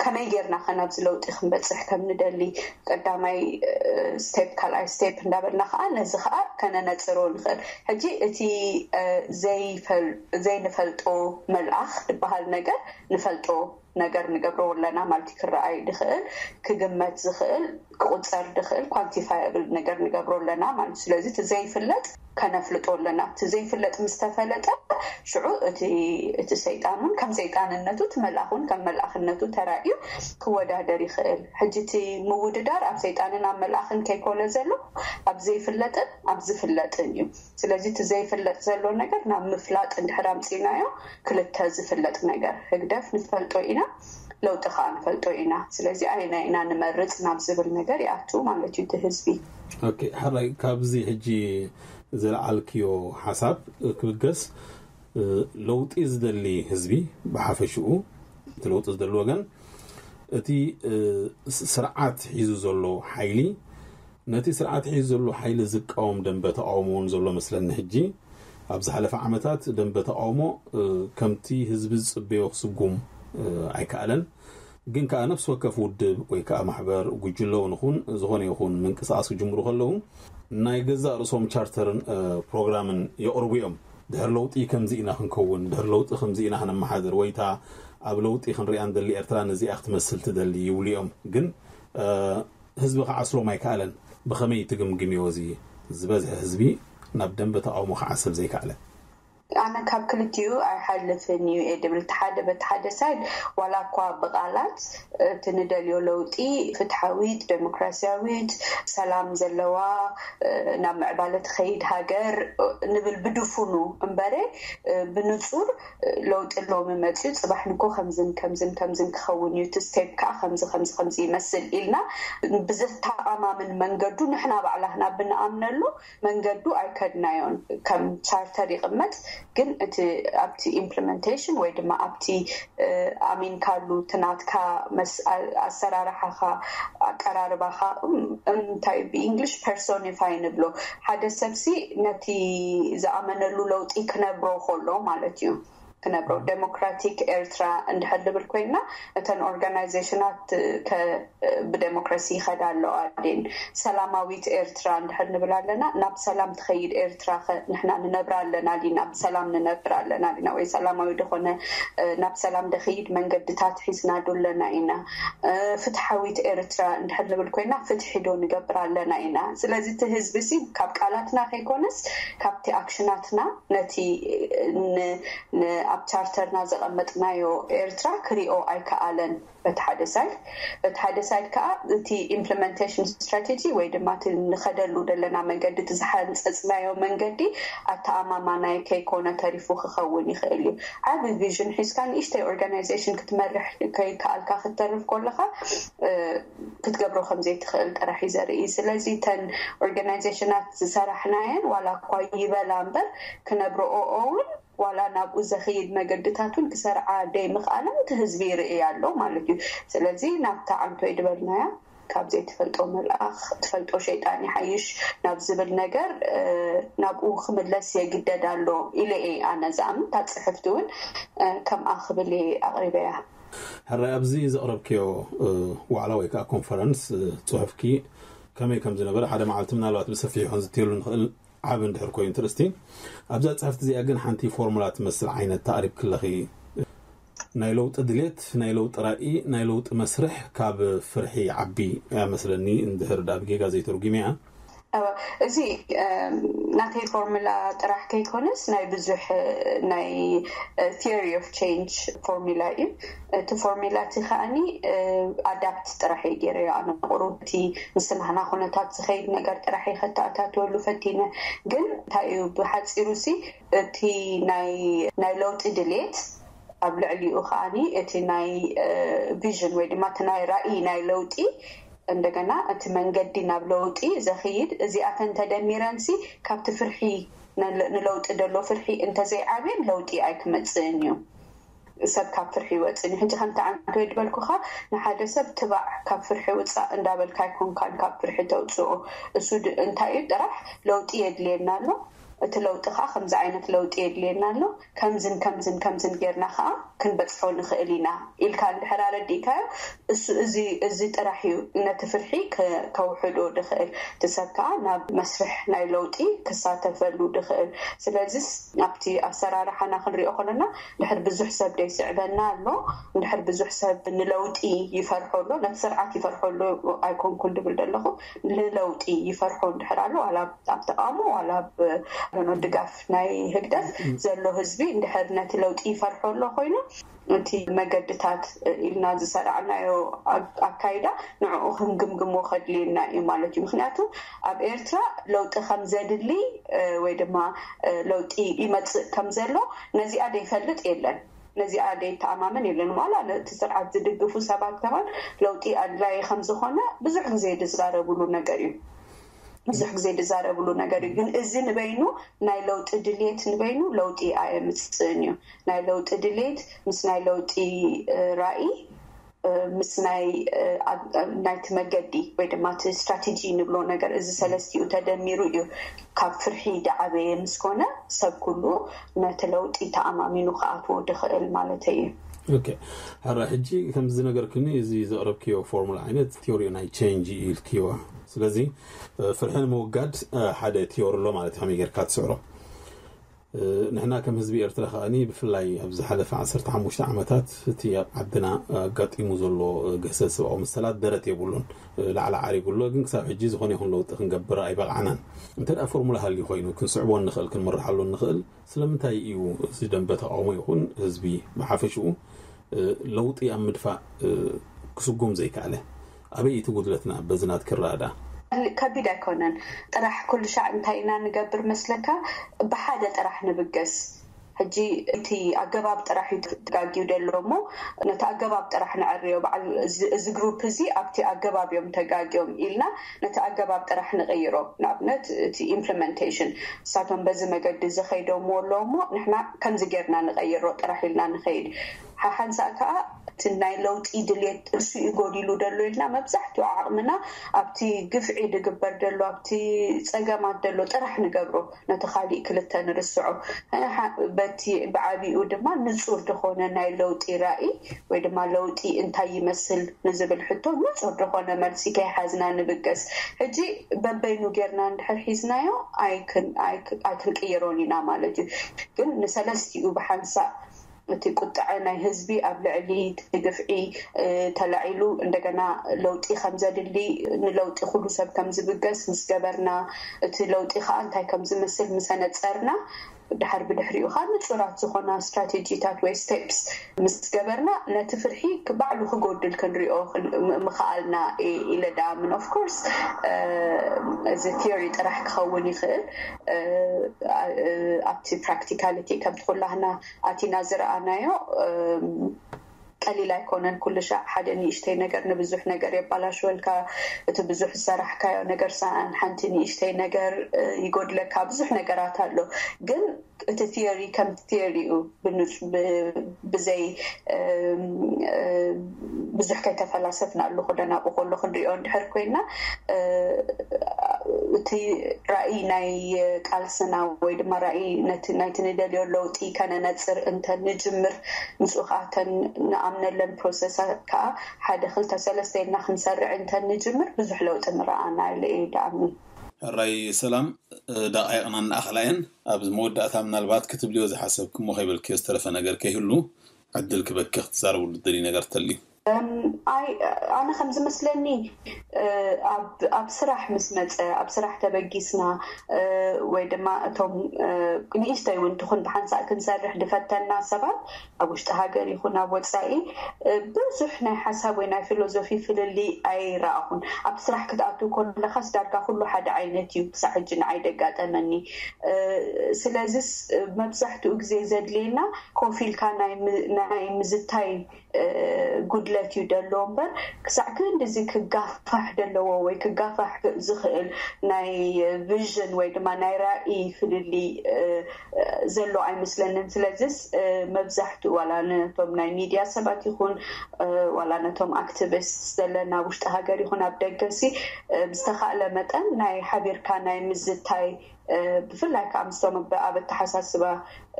ከመይ ጌርና ከ ናብዚ ለውጢ ክንበፅሕ ከም ንደሊ ቀዳማይ ስቴፕ ካልኣይ ስቴፕ እንዳበልና ከዓ ነዚ ከዓ ከነነፅሮ ንኽእል። ሕጂ እቲ ዘይንፈልጦ መልኣኽ ዝበሃል ነገር ንፈልጦ ነገር ንገብሮ ኣለና ማለት ክረኣይ ድኽእል ክግመት ዝኽእል ክቁፀር ድኽእል ኳንቲፋየብል ነገር ንገብሮ ኣለና ማለት። ስለዚ እቲ ዘይፍለጥ ከነፍልጦ ኣለና። እቲ ዘይፍለጥ ምስ ተፈለጠ ሽዑ እቲ ሰይጣን እውን ከም ሰይጣንነቱ እቲ መልኣኽ እውን ከም መልኣኽነቱ ተራእዩ ክወዳደር ይኽእል። ሕጂ እቲ ምውድዳር ኣብ ሰይጣንን ኣብ መልኣኽን ከይኮነ ዘሎ ኣብ ዘይፍለጥን ኣብ ዝፍለጥን እዩ። ስለዚ እቲ ዘይፍለጥ ዘሎ ነገር ናብ ምፍላጥ እንድሕር ኣምፂናዮ ክልተ ዝፍለጥ ነገር ህግደፍ ንፈልጦ ኢና፣ ለውጢ ከዓ ንፈልጦ ኢና። ስለዚ ኣየናይ ኢና ንመርፅ ናብ ዝብል ነገር ይኣቱ ማለት እዩ እቲ ህዝቢ። ኦኬ፣ ሕራይ ካብዚ ሕጂ ዘለዓልክዮ ሓሳብ ክብገስ ለውጢ ዝደሊ ህዝቢ ብሓፈሽኡ እቲ ለውጢ ዝደሊ ወገን እቲ ስርዓት ሒዙ ዘሎ ሓይሊ ነቲ ስርዓት ሒዙ ዘሎ ሓይሊ ዝቃወም ደንበ ተቃውሞ እውን ዘሎ መስለኒ። ሕጂ ኣብ ዝሓለፈ ዓመታት ደንበ ተቃውሞ ከምቲ ህዝቢ ዝፅበዮ ክስጉም ኣይከኣለን። ግን ከዓ ነፍሲ ወከፍ ውድብ ወይ ከዓ ማሕበር ጉጅለውን ይኹን ዝኾነ ይኹን ምንቅስቃስ ክጅምሩ ከለዉ ናይ ገዛእ ርእሶም ቻርተርን ፕሮግራምን የቕርቡ እዮም። ድሕር ለውጢ ከምዚ ኢና ክንከውን፣ ድሕር ለውጢ ከምዚ ኢና ክነመሓድር፣ ወይታ ኣብ ለውጢ ክንሪኣ ንደሊ ኤርትራ ነዚኣ ክትመስል ትደሊ ይብሉ እዮም። ግን ህዝቢ ክዓስሎም ኣይከኣለን። ብኸመይ ትግምግምዮ እዚ ዝበዝሐ ህዝቢ ናብ ደንበ ተቃውሞ ክዓሰብ ዘይከኣለ? ኣነ ካብ ክልቲኡ ኣይሓልፍን እዩ እየ ድብል። ሓደ በቲ ሓደ ሳይድ ዋላ እኳ ብቃላት እቲ ንደልዮ ለውጢ ፍትሓዊት፣ ዴሞክራሲያዊት፣ ሰላም ዘለዋ ናብ ምዕባለ ትኸይድ ሃገር ንብል ብድፉኑ እምበረ ብንፁር ለውጢ ሎሚ መፅዩ ፅባሕ ንኮ ከምዝን ከምዝን ከምዝን ክኸውን እዩ፣ እቲ ስቴፕ ከዓ ከምዚ ከምዚ ከምዚ ይመስል ኢልና ብዘተኣማምን መንገዱ ንሕና ባዕላትና ብንኣምነሉ መንገዱ ኣይከድናዮን። ከም ቻርተር ይቕመጥ፣ ግን እቲ ኣብቲ ኢምፕሊመንቴሽን ወይ ድማ ኣብቲ ኣሚንካሉ ትናትካ ኣሰራርሓኻ ኣቀራርባኻ እንታይ ብእንግሊሽ ፐርሶኒፋይ ንብሎ ሓደ ሰብሲ ነቲ ዝኣመነሉ ለውጢ ክነብሮ ከሎ ማለት እዩ። ክነብሮ ዴሞክራቲክ ኤርትራ እንድሕር ንብል ኮይና እተን ኦርጋናይዜሽናት ብዴሞክራሲ ይኸዳ ኣለዋ ድን ሰላማዊት ኤርትራ እንድሕር ንብል ኣለና ናብ ሰላም ትኸይድ ኤርትራ ንሕና ንነብራ ኣለና ዲና ብሰላም ንነብር ኣለና ዲና ወይ ሰላማዊ ዝኾነ ናብ ሰላም ደኸይድ መንገድታት ሒዝና ዶ ኣለና ኢና? ፍትሓዊት ኤርትራ እንድሕር ንብል ኮይና ፍትሒ ዶ ንገብር ኣለና ኢና? ስለዚ እቲ ህዝቢ ሲ ካብ ቃላትና ከይኮነስ ካብቲ ኣክሽናትና ነቲ ኣብ ቻርተርና ዘቐመጥናዮ ኤርትራ ክሪኦ ኣይከኣለን። በቲ ሓደ ሳይድ በቲ ሓደ ሳይድ ከዓ እቲ ኢምፕሊመንቴሽን ስትራቴጂ ወይ ድማ እቲ ንኸደሉ ዘለና መንገዲ እቲ ዝሓንፀፅናዮ መንገዲ ኣተኣማማናይ ከይኮነ ተሪፉ ክኸውን ይኽእል እዩ። ዓብ ቪዥን ሒዝካ ንእሽተይ ኦርጋናይዜሽን ክትመርሕ ከይከኣልካ ክትተርፍ ከለካ ክትገብሮ ከምዘይትኽእል ጥራሕ እዩ ዘርኢ። ስለዚ ተን ኦርጋናይዜሽናት ዝሰራሕናየን ዋላ እኳ ይበላ እምበር ክነብረኦ እውን ዋላ ናብኡ ዘኽይድ መገድታት እውን ክሰርዓ ደይ ምኽኣለን እቲ ህዝቢ ይርኢ ኣሎ ማለት እዩ። ስለዚ ናብታ ዓንቶይ ድበልናያ ካብ ዘይትፈልጦ መልኣኽ ትፈልጦ ሸይጣን ይሓይሽ ናብ ዝብል ነገር ናብኡ ክምለስ የግደድ ኣሎ ኢለ እየ ኣነ ዝኣምን። እታ ፅሕፍቲ እውን ከምኣ ክብል እየ ኣቕሪበያ። ሕራይ ኣብዚ ዘቕረብክዮ ዋዕላ ወይ ከዓ ኮንፈረንስ ፅሑፍኪ ከመይ ከም ዝነበረ ሓደ መዓልቲ ምናልባት ብሰፊሑ ክንዝትየሉ ንኽእል ዓብ እንድሕር ኮይኑ ትርእስቲ ኣብዛ ፅሕፍቲ እዚኣ ግን ሓንቲ ፎርሙላ ትመስል ዓይነት ተኣሪብ ክለኺ ናይ ለውጢ ድሌት ናይ ለውጢ ራኢ ናይ ለውጢ መስርሕ ካብ ፍርሒ ዓቢ እያ መስለኒ እንድሕር ዳ ብጌጋ ዘይተርጉም እያ እዚ ናተይ ፎርሙላ ጥራሕ ከይኮነስ ናይ ብዙሕ ናይ theory of change ፎርሙላ እዩ። እቲ ፎርሙላ እቲ ከዓኒ ኣዳፕት ጥራሕ እየ ገይረዮ ኣነ ቁሩብ እቲ ምስ ናህና ኩነታት ዝኸይድ ነገር ጥራሕ እየ ከተኣታትወሉ ፈቲነ። ግን እንታይ እዩ ብሓፂሩ ሲ እቲ ናይ ለውጢ ድሌት ኣብ ልዕሊኡ ከዓኒ እቲ ናይ ቪዥን ወይ ድማ እቲ ናይ ራእይ ናይ ለውጢ እንደገና እቲ መንገዲ ናብ ለውጢ ዘኽይድ እዚኣተን ተደሚረንሲ ካብቲ ፍርሒ ንለውጢ ደሎ ፍርሒ እንተዘይዓብየን ለውጢ ኣይክመፅእን እዩ። ሰብ ካብ ፍርሒ ይወፅን እዩ። ሕጂ ከምቲ ዓንቶ ድበልኩኻ ንሓደ ሰብ ትባዕ ካብ ፍርሒ ውፃእ እንዳበልካ ኣይኮንካን ካብ ፍርሒ ተውፅኦ። እሱ እንታይ እዩ ጥራሕ ለውጢ የድልየና ኣሎ። እቲ ለውጢ ከዓ ከምዚ ዓይነት ለውጢ የድልየና ኣሎ። ከምዝን ከምዝን ከምዝን ጌርና ከዓ ክንበፅሖ ንኽእል ኢና ኢልካ እንድሕር ኣረዲእካዮ እሱ እዚ ጥራሕ እዩ ነቲ ፍርሒ ከውሕዶ ድኽእል። እቲ ሰብ ከዓ ናብ መስርሕ ናይ ለውጢ ክሳተፈሉ ድኽእል። ስለዚስ ኣብቲ ኣሰራርሓና ክንሪኦ ከለና ድሕር ብዙሕ ሰብ ደይስዕበና ኣሎ። ድሕር ብዙሕ ሰብ ንለውጢ ይፈርሖ ኣሎ። ነቲ ስርዓት ይፈርሖ ኣሎ ኣይኮንኩን ድብል ዘለኹ ንለውጢ ይፈርሖ እንድሕር ኣሎ ዋላ ኣብ ተቃውሞ ዋላ ኣብ ድጋፍ ናይ ህግደፍ ዘሎ ህዝቢ እንድሕር ነቲ ለውጢ ይፈርሖ ኣሎ ኮይኑ እቲ መገድታት ኢልና ዝሰራዕናዮ ኣካይዳ ንዕኡ ክንግምግሞ ከድልየና እዩ ማለት እዩ። ምክንያቱ ኣብ ኤርትራ ለውጢ ከም ዘድሊ ወይ ድማ ለውጢ ይመፅእ ከም ዘሎ ነዚኣ ዘይፈልጥ የለን። ነዚኣ ዘይተኣማመን የለን። ዋላ ነቲ ስርዓት ዝድግፉ ሰባት ከማን ለውጢ ኣድላይ ከም ዝኾነ ብዙሕ ግዜ ዝዛረብሉ ነገር እዩ። ብዙሕ ግዜ ዝዛረብሉ ነገር እዩ። ግን እዚ ንበይኑ ናይ ለውጢ ድልየት ንበይኑ ለውጢ ኣየምፅእን እዩ። ናይ ለውጢ ድልየት ምስ ናይ ለውጢ ራእይ ምስ ናይ ናይቲ መገዲ ወይ ድማ እቲ ስትራቴጂ ንብሎ ነገር እዚ ሰለስቲኡ ተደሚሩ እዩ ካብ ፍርሒ ዝዓበየ ምስኮነ ሰብ ኩሉ ነቲ ለውጢ ተኣማሚኑ ክኣትዎ ድኽእል ማለተይ እዩ። ሕራ ሕጂ ከምዚ ዝነገርክኒ እዚ ዘቕረብክዮ ፎርሙላ ዓይነት ቲዮሪ ናይ ቼንጅ ኢልክዮ። ስለዚ ፍርሒ ንምውጋድ ሓደ ቲዮሪ ኣሎ ማለት ከመይ ጌርካ ትስዕሮ። ንሕና ከም ህዝቢ ኤርትራ ከዓኒ ብፍላይ ኣብ ዝሓለፈ ዓሰርተ ሓሙሽተ ዓመታት እቲ ኣብ ዓድና ኣጋጢሙ ዘሎ ገሰ ሰብኣዊ መሰላት ደረት የብሉን። ላዕሊ ዓሪጉ ኣሎ፣ ግን ክሳብ ሕጂ ዝኾነ ይኹን ለውጢ ክንገብር ኣይበቕዓናን። እንተ ደኣ ፎርሙላ ሃልዩ ኮይኑ ክንስዕቦ እንኽእል ክንምርሓሉ እንኽእል ስለምንታይ እዩ እዚ ደንበ ተቃውሞ ይኹን ህዝቢ ብሓፈሽኡ ለውጢ ኣብ ምድፋእ ክስጉም ዘይከኣለ? ኣበይ እቲ ጉድለትና በዚ ናትኪ ኣረኣእያ? ከቢድ ኣይኮነን። ጥራሕ ኩሉ ሻዕ እንታይ ኢና ንገብር መስለካ? ብሓደ ጥራሕ ንብገስ። ሕጂ እቲ ኣገባብ ጥራሕ እዩ ተጋግዩ ዘሎ እሞ፣ ነቲ ኣገባብ ጥራሕ ንዕርዮ። በዓል እዚ፣ እዚ ግሩፕ እዚ ኣብቲ ኣገባብ እዮም ተጋግዮም ኢልና ነቲ ኣገባብ ጥራሕ ንቐይሮ። ንኣብነት እቲ ኢምፕሊመንቴሽን፣ ንሳቶም በዚ መገዲ እዚ ኸይዶምዎ ኣለዉ እሞ፣ ንሕና ከምዚ ጌርና ንቐይሮ ጥራሕ ኢልና ንኸይድ። ሓሓንሳእ ከኣ እቲ ናይ ለውጢ ድልየት እሱ እዩ ጎዲሉ ዘሎ ኢልና መብዛሕትኡ ዓቕምና ኣብቲ ግፍዒ ዝግበር ዘሎ፣ ኣብቲ ጸገማት ዘሎ ጥራሕ ንገብሮ፣ ነቲ ካሊእ ክልተ ንርስዖ። ሓ-፣ በቲ ብዓቢኡ ድማ ንጹር ዝኾነ ናይ ለውጢ ራእይ ወይ ድማ ለውጢ እንታይ ይመስል ንዝብል ሕቶ ንጹር ዝኾነ መልሲ ከይሓዝና ንብገስ። ሕጂ በበይኑ ጌርና እንድሕር ሒዝናዮ ኣይክን-፣ ኣይክ-፣ ኣይክንቅይሮን ኢና ማለት እዩ። ግን ንሰለስቲኡ ብሓንሳእ እቲ ቁጥዐ ናይ ህዝቢ ኣብ ልዕሊ እቲ ግፍዒ፣ እ፣ ተላዒሉ እንደገና ለውጢ ከም ዘድሊ፣ ንለውጢ ኩሉ ሰብ ከም ዝብገስ ምስ ገበርና፣ እቲ ለውጢ ከዓ እንታይ ከም ዝመስል ምስ ኣነጸርና፣ ድሓር ብድሕሪኡ ከዓ ንጹራት ዝኾና ስትራቴጂታት ወይ ስቴፕስ ምስ ገበርና፣ ነቲ ፍርሒ ክ-፣ ባዕሉ ክጎድል ክንሪኦ ክን-፣ ም-፣ ምኽኣልና ኢ-፣ ኢለ ደኣምን። ኦፍ ኮርስ፣ እ፣ እዚ ቲዮሪ ጥራሕ ክኸውን ይኽእል። እ፣ እ፣ ኣብቲ ፕራክቲካሊቲ ከምቲ ኩላህና ኣቲና ዝረኣናዮ፣ እም፣ ቀሊል ኣይኮነን። ኩሉ ሻዕ ሓደ ንእሽተይ ነገር ንብዙሕ ነገር የባላሽወልካ። እቲ ብዙሕ ዝሰራሕካዮ ነገር ሰኣን ሓንቲ ንእሽተይ ነገር፣ እ፣ ይጎድለካ። ብዙሕ ነገራት ኣሎ። ግን እቲ ቲዮሪ ከም ቲዮሪኡ ብንጹ-፣ ብ-፣ ብዘይ፣ እም፣ እ፣ ብዙሕ ከይተፈላሰፍናሉ ኩለና ብኮሎ ክንሪኦ እንድሕር ኮይና፣ እ፣ እቲ ራእይ ናይ ቃልስና ወይ ድማ ራእይ ነቲ፣ ናይቲ ንደልዮ ለውጢ ከነነጽር እንተ ንጅምር፣ ምስኡ ከዓ እተን ንኣምነለን ፕሮሰሳት ከዓ ሓደ ክልተ ሰለስተ ኢልና ክንሰርዕ እንተ ንጅምር፣ ብዙሕ ለውጢ ምረኣና ኢለ እየ ደኣምን። ሕራይ ሰላም፣ እ፣ ደቓይቕና እናኣኸላ እየን። ኣብ መወዳእታ ምናልባት ክትብልዮ ዝሓሰብክሞ ከይበልክዮ ዝተረፈ ነገር ከይህሉ ዕድል ክበኪ ክትዛረብሉ ትደልዩ ነገር ተልዩ። እም፣ ኣይ፣ ኣነ ከም ዝመስለኒ፣ እ፣ ኣብ፣ ኣብ ስራሕ ምስ መጸ፣ ኣብ ስራሕ ተበጊስና፣ እ፣ ወይ ድማ እቶም፣ እ፣ ንእሽተይ እውን ትኹን ብሓንሳእ ክንሰርሕ ድፈተና ሰባት ኣብ ውሽጢ ሃገር ይኹን ኣብ ወጻኢ፣ እ፣ ብዙሕ ናይ ሓሳብ ወይ ናይ ፊሎዞፊ ፍልልይ ኣይረኣኹን። ኣብ ስራሕ ክትኣቱ ከለኻስ ዳርጋ ኩሉ ሓደ ዓይነት እዩ፣ ክሳዕ ሕጂ ንዓይ ደጋጠመኒ። እ፣ ስለዚስ፣ እ፣ መብዛሕትኡ ግዜ ዘድልየና ኮፍ ኢልካ ናይ ም-፣ ናይ ምዝታይ፣ እ፣ ጉድለት እዩ ደሎ እምበር፣ ክሳዕ ክንድዚ ክጋፋሕ ደለዎ ወይ ክጋፋሕ ዝኽእል ናይ ቪዥን ወይ ድማ ናይ ራእይ ፍልልይ፣ እ፣ ዘሎ ኣይመስለንን። ስለዚስ፣ እ፣ መብዛሕትኡ ዋላ ነቶም ናይ ሚድያ ሰባት ይኹን፣ እ፣ ዋላ ነቶም ኣክቲቪስት ዘለና ውሽጢ ሃገር ይኹን ኣብ ደገሲ፣ እ፣ ብዝተኻእለ መጠን ናይ ሓቢርካ ናይ ምዝታይ፣ እ፣ ብፍላይ ከዓ ምስቶም ብ-፣ ኣብ ኣተሓሳስባ፣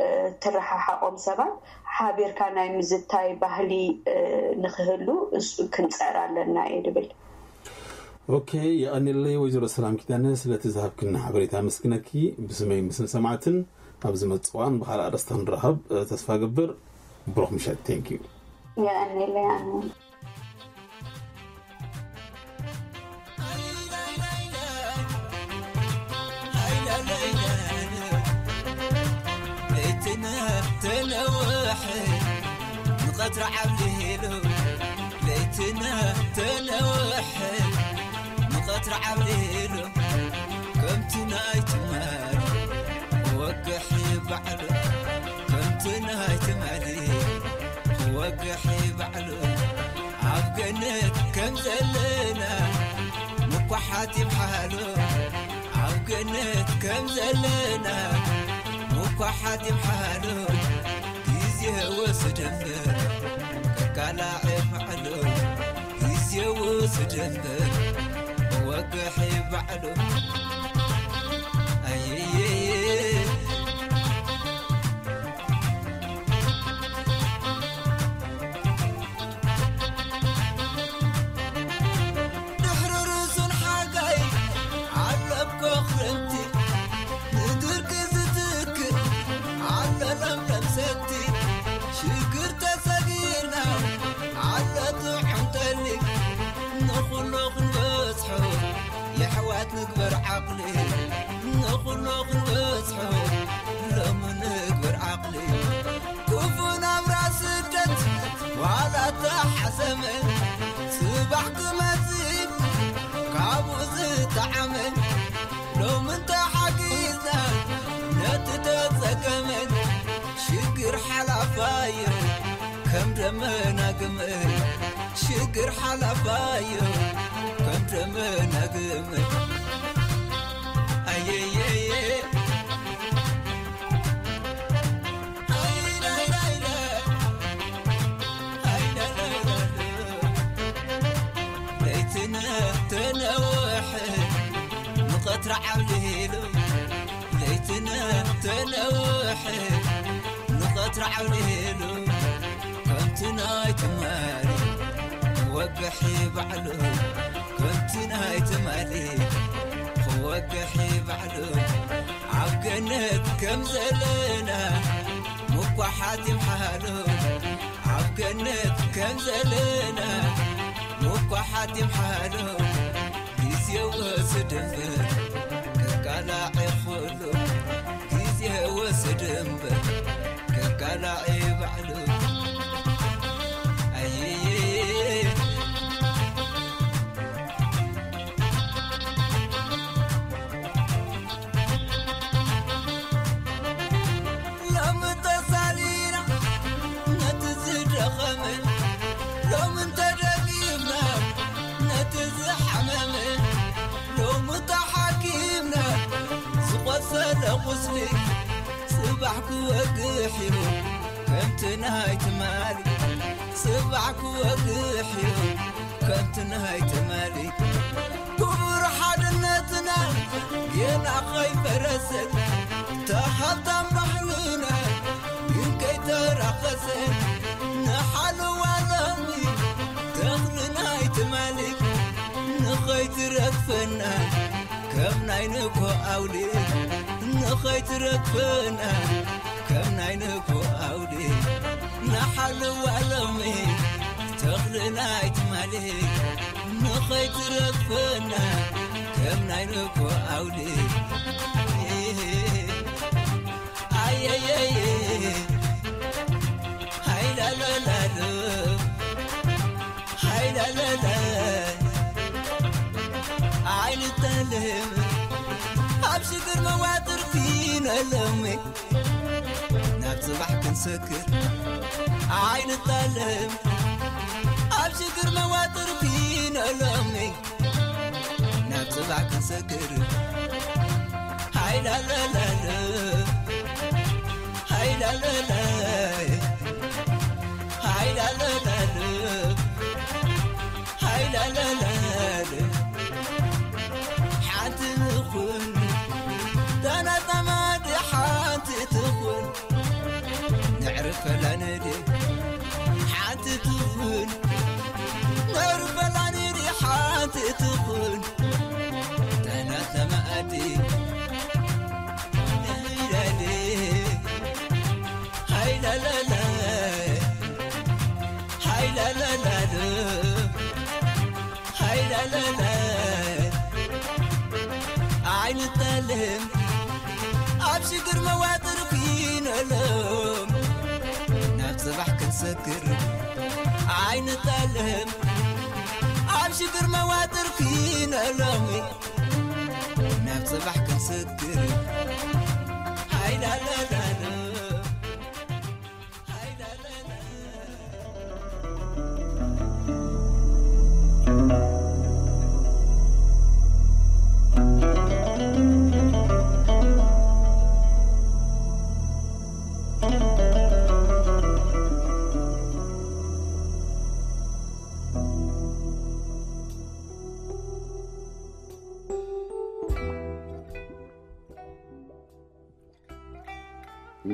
እ፣ ትረሓሓቖም ሰባት ሓቢርካ ናይ ምዝታይ ባህሊ፣ እ፣ ንኽህሉ እሱ ክንጸር ኣለና እየ ድብል። ኦኬ፣ የቐንየለይ ወይዘሮ ሰላም ኪዳነ ስለቲ ዝሃብክና ሓበሬታ ኣመስግነኪ። ብስመይ ምስን ሰማዕትን ኣብ ዝመጽእ እዋን ብኻልእ ኣርእስቲ ክንራኸብ፣ እ፣ ተስፋ ገብር። ብሩኽ ምሸት። ቴንክ ዩ። የቐንየለይ ኣነ። ለይትና ተነውሐ ንቐትሪ ዓብሊሉ፣ ለይትና ተነውሐ ንቐትሪ ዓብሊሉ፣ ከምቲ ናይ ትማሊ ወግሕ ባዕሉ፣ ከምቲ ናይ ትማሊ ወግሕ ባዕሉ፣ ኣብ ገነት ከም ዘለና ምኳሓት ይምሓሉ፣ ኣብ ገነት ከም ዘለና ምኳሓት ይምሓሉ፣ ግዜ ወስድ እምበር ከካላዕ ባዕሉ፣ ግዜ ወስድ እምበር ወግሕ ባዕሉ። ኣየየየ። ድሕሪ ርእሱን ሓጋይ ኣሎ እኮ ክረምቲ፣ ንድርቂ ዝትክእ ኣሎ ለምለም ሰቲ። ሽግር ተሰጊርና ኣሎ ጥዑም ጠሊ፣ ንኹሉ ክንበጽሖ የሕዋት ንግበር ዓቕሊ፣ ንኹሉ ክንበጽሖ ሎሚ ንግበር ዓቕሊ። ክፉ ናብራ ስደት ዋላ ተሓሰመ፣ ጽባሕ ክመጽእ ካብኡ ዝጠዓመ። ሎሚ እንተሓጊዝና ነቲ ተጸገመ፣ ባዮ ከም ደመና ግምእ ሽግር ሓላፋዮ ከም ደመና ግምእ ኣየየየ ለይትነ ተነወሐ ንቐትሪ ዓብሊሉ ለይትነ ተነወሐ ንቐትሪ ዓብሊሉ ከምቲ ናይ ትማሊ ክወግሕ ባዕሉ ከምቲ ናይ ትማሊ ክወግሕ ባዕሉ ኣብ ገነት ከም ዘለና ምኳሓት ይምሓሉ ኣብ ገነት ከም ዘለና ምኳሓት ይምሓሉ ግዜ ወስድ እምበር ከቃላዕ ይኽእሉ ግዜ ወስድ እምበር ከቃላዕ ባዕሉ ኣይይይይ ሎሚ ተሳሊና ነቲ ዝደኸመ ሎሚ እንተደጊምና ነቲ ዝሓመመ ሎሚ ተሓኪምና ዝቆሰለ ቁስሊ ጽባሕ ክወግሕ እዩ ከምቲ ናይ ትማሊ ጽባሕ ክወግሕ እዩ ከምቲ ናይ ትማሊ ክቡር ሓድነትና ጌና ከይፈረሰ ተሃብታም ባህልና ግን ከይተራኸሰ ንሓልዋ ሎሚ ተኽልና ኣይትማሊ ንኸይትረግፈና ከም ናይ ንግሆ ኣውሊ ንኸይትረግፈና ከም ናይ ንግሆ ኣውሊ ንሓልዋ ሎሚ ተኽልና ኣይትማሊ ንኸይትረግፈና ከም ናይ ንግሆ ኣውሊ ኣየየየ ሃይላላላሎ ሃይላላላ ኣይንጠልም ኣብ ሽግር መዋጥር ፊነሎሚ ናብ ጽባሕ ክንሰክር ኣይንጠልም ኣብ ሽግር መዋጥር ፊነሎሚ ናብ ጽባሕ ክንሰክር ሃይላላላሎ ሃይላላላ ሃይላላላሎ ሓይላላላል ሓንቲ ንኹን ተናጠማዲ ሓንቲ ትኹን ንዕርፈላ ንዲ ሓንቲ ትኹን ንዕርፈላ ንዲ ሓንቲ ትኹን ተናጠማዲ ሃይላላላ ሃይላላላሎ ሃይላላላ ኣይንጠልም ኣብ ሽግር መዋጥር ፊነሎም ናብ ጽባሕ ክንሰክር ኣይንጠልም ኣብ ሽግር መዋጥር ፊነሎም ናብ ጽባሕ ክንሰክር ሃይላላላሎ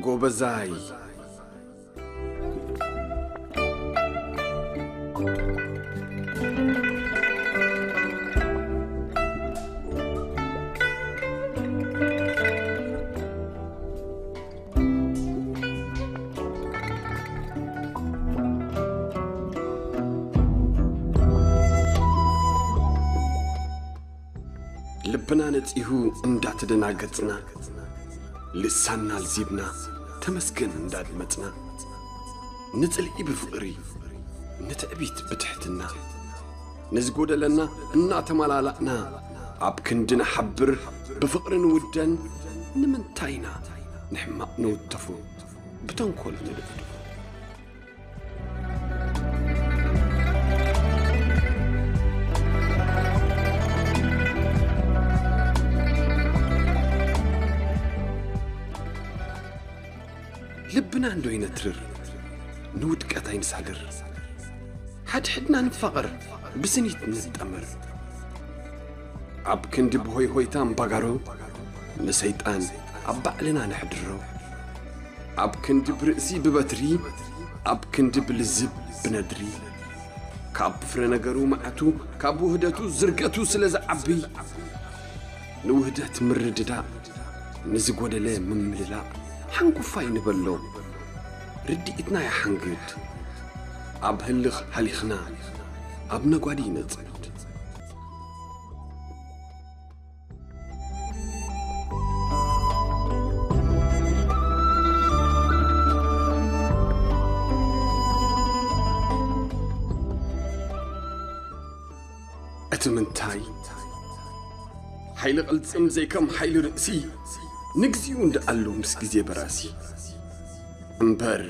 ጎበዛይ። ልብና ነጺሁ እንዳተደናገጽና፣ ልሳንና ኣልዚብና ተመስገን እንዳድመጽና፣ ንጽልኢ ብፍቕሪ፣ ንትዕቢት ብትሕትና፣ ንዝጎደለና እናተመላላእና፣ ኣብ ክንዲ ንሓብር ብፍቕሪ ንውደን፣ ንምንታይ ኢና ንሕማቕ ንውተፎ፣ ብተንኮል ንድፍድፎ? እንዶ ይነትርር፣ ንውድቀት ኣይንሳገር። ሓድሕድና ንፋቐር፣ ብስኒት ንጠመር። ኣብ ክንዲ ብሆይ ሆይታ እምባጋሮ፣ ንሰይጣን ኣብ ባዕልና ነሕድሮ። ኣብ ክንዲ ብርእሲ ብበትሪ፣ ኣብ ክንዲ ብልዝብ ብነድሪ። ካብ ፍረ ነገሩ መዓቱ፣ ካብ ውህደቱ ዝርገቱ ስለ ዝዓቢ፣ ንውህደት ምርድዳእ፣ ንዝጎደለ ምምልላእ፣ ሓንኩፋይ ንበሎ። ርድኢትና ይሓንግድ። ኣብ ህልኽ ሃሊኽና፣ ኣብ ነጓዲ ይነጽድ። እቲ ምንታይ፣ ሓይሊ ቅልጽም ዘይከም ሓይሊ ርእሲ፣ ንግዚኡ እንደኣሉ ምስ ግዜ በራሲ። እምበር፣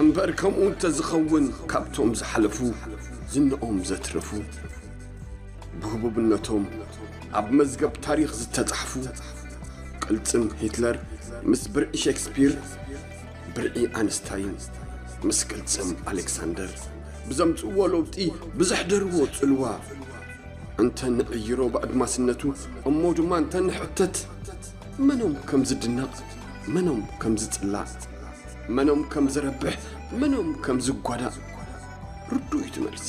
እምበር ከምኡ እንተዝኸውን፣ ካብቶም ዝሓለፉ ዝንኦም ዘትረፉ፣ ብህቡብነቶም ኣብ መዝገብ ታሪኽ ዝተጻሕፉ፣ ቅልጽም ሂትለር ምስ ብርዒ ሼክስፒር፣ ብርዒ ኣንስታይን ምስ ቅልጽም ኣሌክሳንደር ብዘምጽእዎ ለውጢ ብዘሕደርዎ ጽልዋ፣ እንተ ንዕይሮ ብኣድማስነቱ እሞ ድማ እንተ ንሕተት፣ መኖም ከም ዝድነቕ፣ መኖም ከም ዝጽላእ፣ መኖም ከም ዝረብሕ፣ መኖም ከም ዝጓዳእ ርዱእ እዩ እቲ መልሲ።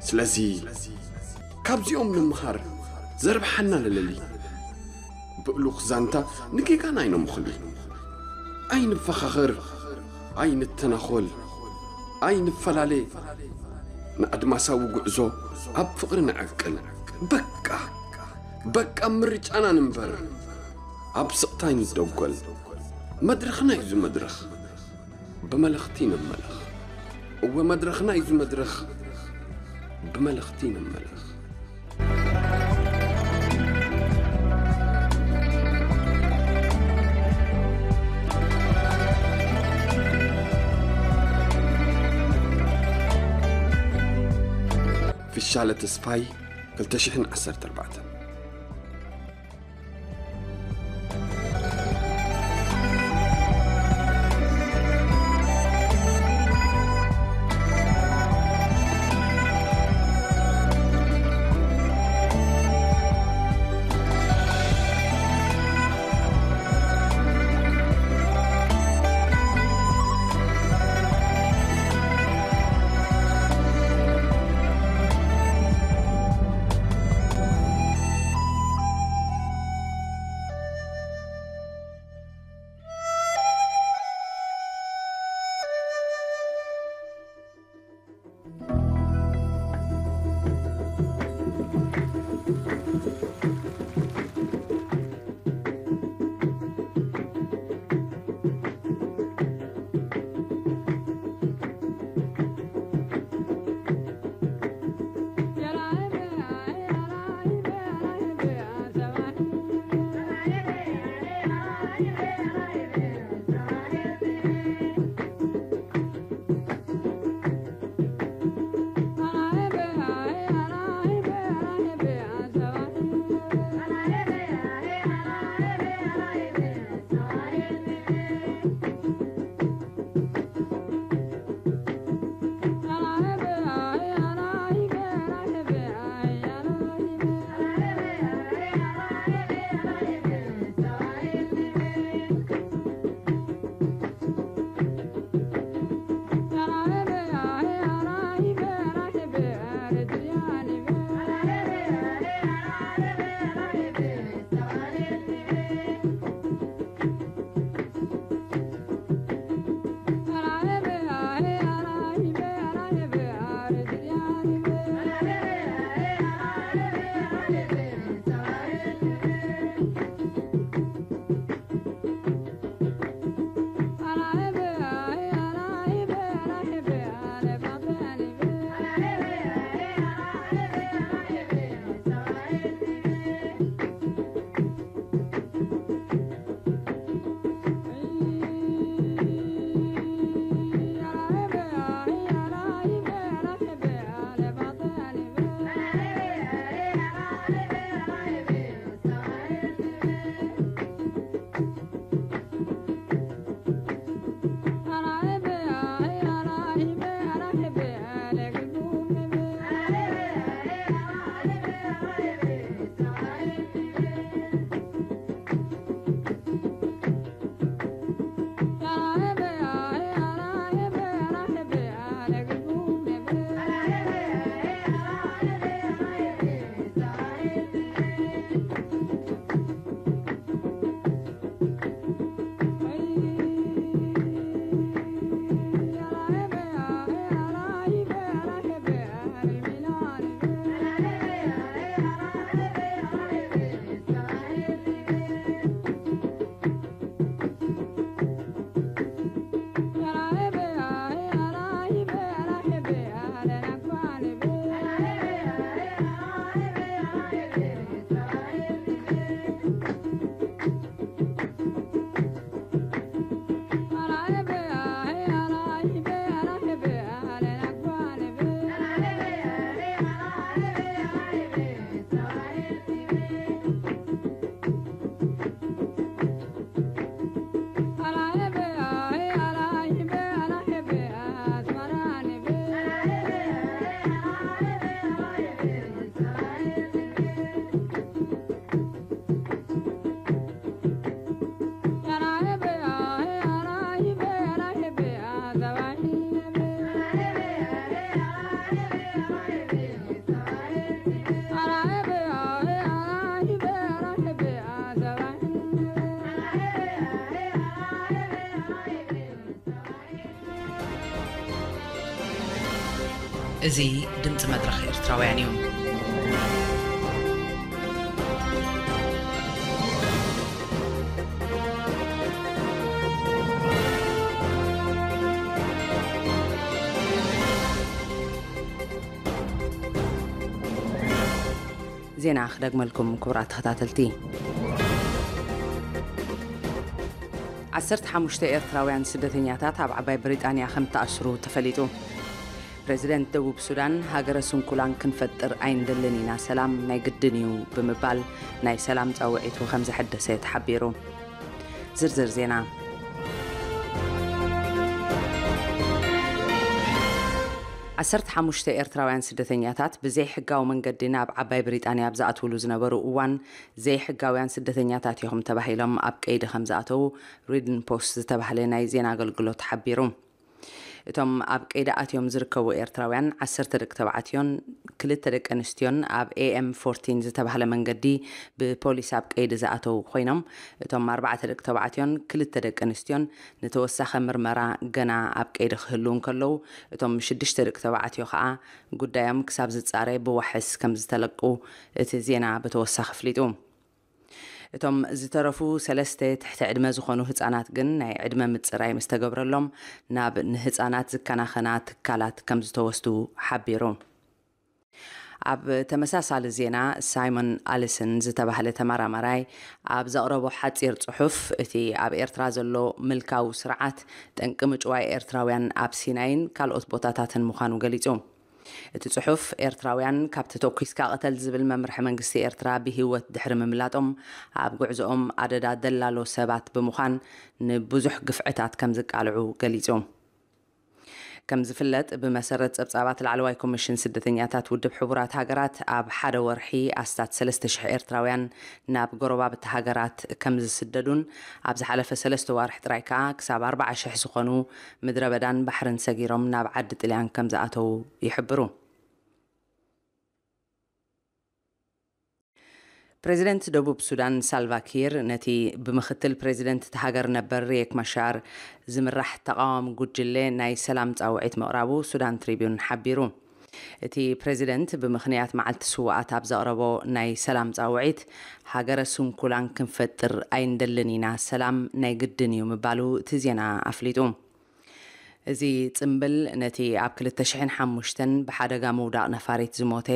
ስለዚ ካብዚኦም ንምሃር፣ ዘርብሓና ለለሊ። ብእሉኽ ዛንታ ንጌጋና ኣይነምኽሊ። ኣይንፈኻኸር፣ ኣይንተናኾል፣ ኣይንፈላለ። ንኣድማሳዊ ጉዕዞ ኣብ ፍቕሪ ንዕቅል። በቃ፣ በቃ ምርጫና ንንበር። ኣብ ስቕታ ኣይንደጎል። መድረኽና እዩ እዚ መድረኽ። ብመለኽቲ ንመለኽ። እወ መድረኽና እዩ እዚ መድረኽ። ብመለኽቲ ንመለኽ። ፍሻለ ተስፋይ፣ ክልተ ሽሕን ዓሰርተ ኣርባዕተን። እዚ ድምፂ መድረኽ ኤርትራውያን እዩ። ዜና ክደግመልኩም ክቡራት ተኸታተልቲ። ዓሰርተ ሓሙሽተ ኤርትራውያን ስደተኛታት ኣብ ዓባይ ብሪጣንያ ከም ተኣስሩ ተፈሊጡ። ፕሬዚደንት ደቡብ ሱዳን፣ ሃገረ ስንኩላን ክንፈጥር ኣይንደልን ኢና፣ ሰላም ናይ ግድን እዩ ብምባል ናይ ሰላም ጻውዒቱ ከም ዘሐደሰ ተሓቢሩ። ዝርዝር ዜና። ዓሰርተ ሓሙሽተ ኤርትራውያን ስደተኛታት ብዘይሕጋዊ መንገዲ ናብ ዓባይ ብሪጣንያ ኣብ ዝኣትውሉ ዝነበሩ እዋን፣ ዘይሕጋውያን ስደተኛታት ኢኹም ተባሂሎም ኣብ ቀይዲ ከም ዝኣተዉ ሪድን ፖስት ዝተባህለ ናይ ዜና ኣገልግሎት ሓቢሩ። እቶም ኣብ ቀይዲ ኣትዮም ዝርከቡ ኤርትራውያን፣ ዓሰርተ ደቂ ተባዕትዮን ክልተ ደቂ ኣንስትዮን ኣብ ኤ ኤም ፎርቲን ዝተባህለ መንገዲ ብፖሊስ ኣብ ቀይዲ ዝኣተዉ ኮይኖም፣ እቶም ኣርባዕተ ደቂ ተባዕትዮን ክልተ ደቂ ኣንስትዮን ንተወሳኺ ምርመራ ገና ኣብ ቀይዲ ክህልዉ እንከለዉ፣ እቶም ሽዱሽተ ደቂ ተባዕትዮ ከኣ ጉዳዮም ክሳብ ዝጻረ ብዋሕስ ከም ዝተለቁ እቲ ዜና ብተወሳኺ ኣፍሊጡ። እቶም ዝተረፉ ሰለስተ ትሕቲ ዕድመ ዝኾኑ ህጻናት ግን ናይ ዕድመ ምጽራይ ምስ ተገብረሎም ናብ ንህጻናት ዝከናኸና ትካላት ከም ዝተወስዱ ሓቢሩ። ኣብ ተመሳሳሊ ዜና፣ ሳይሞን ኣሊሰን ዝተባህለ ተመራማራይ ኣብ ዘቕረቦ ሓጺር ጽሑፍ፣ እቲ ኣብ ኤርትራ ዘሎ ምልካዊ ስርዓት ጠንቂ ምጭዋይ ኤርትራውያን ኣብ ሲናይን ካልኦት ቦታታትን ምዃኑ ገሊጹ። እቲ ጽሑፍ፣ ኤርትራውያን ካብ ተተኲስካ ቅተል ዝብል መምርሒ መንግስቲ ኤርትራ ብህይወት ድሕሪ ምምላጦም፣ ኣብ ጉዕዞኦም ኣደዳ ደላሎ ሰባት ብምዃን ንብዙሕ ግፍዕታት ከም ዝቃልዑ ገሊጹ። ከም ዝፍለጥ፣ ብመሰረት ጸብጻባት ላዕለዋይ ኮሚሽን ስደተኛታት ውድብ ሕቡራት ሃገራት፣ ኣብ ሓደ ወርሒ ኣስታት ሰለስተ ሽሕ ኤርትራውያን ናብ ጎረባብቲ ሃገራት ከም ዝስደዱን፣ ኣብ ዝሓለፈ ሰለስተ ዋርሕ ጥራይ ከኣ ክሳብ ኣርባዓ ሽሕ ዝኾኑ ምድረ በዳን ባሕርን ሰጊሮም ናብ ዓዲ ጥልያን ከም ዝኣተዉ ይሕብሩ። ፕሬዚደንት ደቡብ ሱዳን ሳልቫ ኪር ነቲ ብምኽትል ፕሬዚደንት እታ ሃገር ነበር ሪየክ ማሻር ዝምራሕ ተቓዋሚ ጉጅለ ናይ ሰላም ጻውዒት ምቕራቡ ሱዳን ትሪቢዩን ሓቢሩ። እቲ ፕሬዚደንት ብምኽንያት መዓልቲ ስውኣት ኣብ ዘቕረቦ ናይ ሰላም ጻውዒት፣ ሃገረ ስንኩላን ክንፈጥር ኣይንደልን ኢና፣ ሰላም ናይ ግድን እዩ ምባሉ እቲ ዜና ኣፍሊጡ። እዚ ጽምብል ነቲ ኣብ ክልተ ሽሕን ሓሙሽተን ብሓደጋ ምውዳቕ ነፋሪት ዝሞተ፣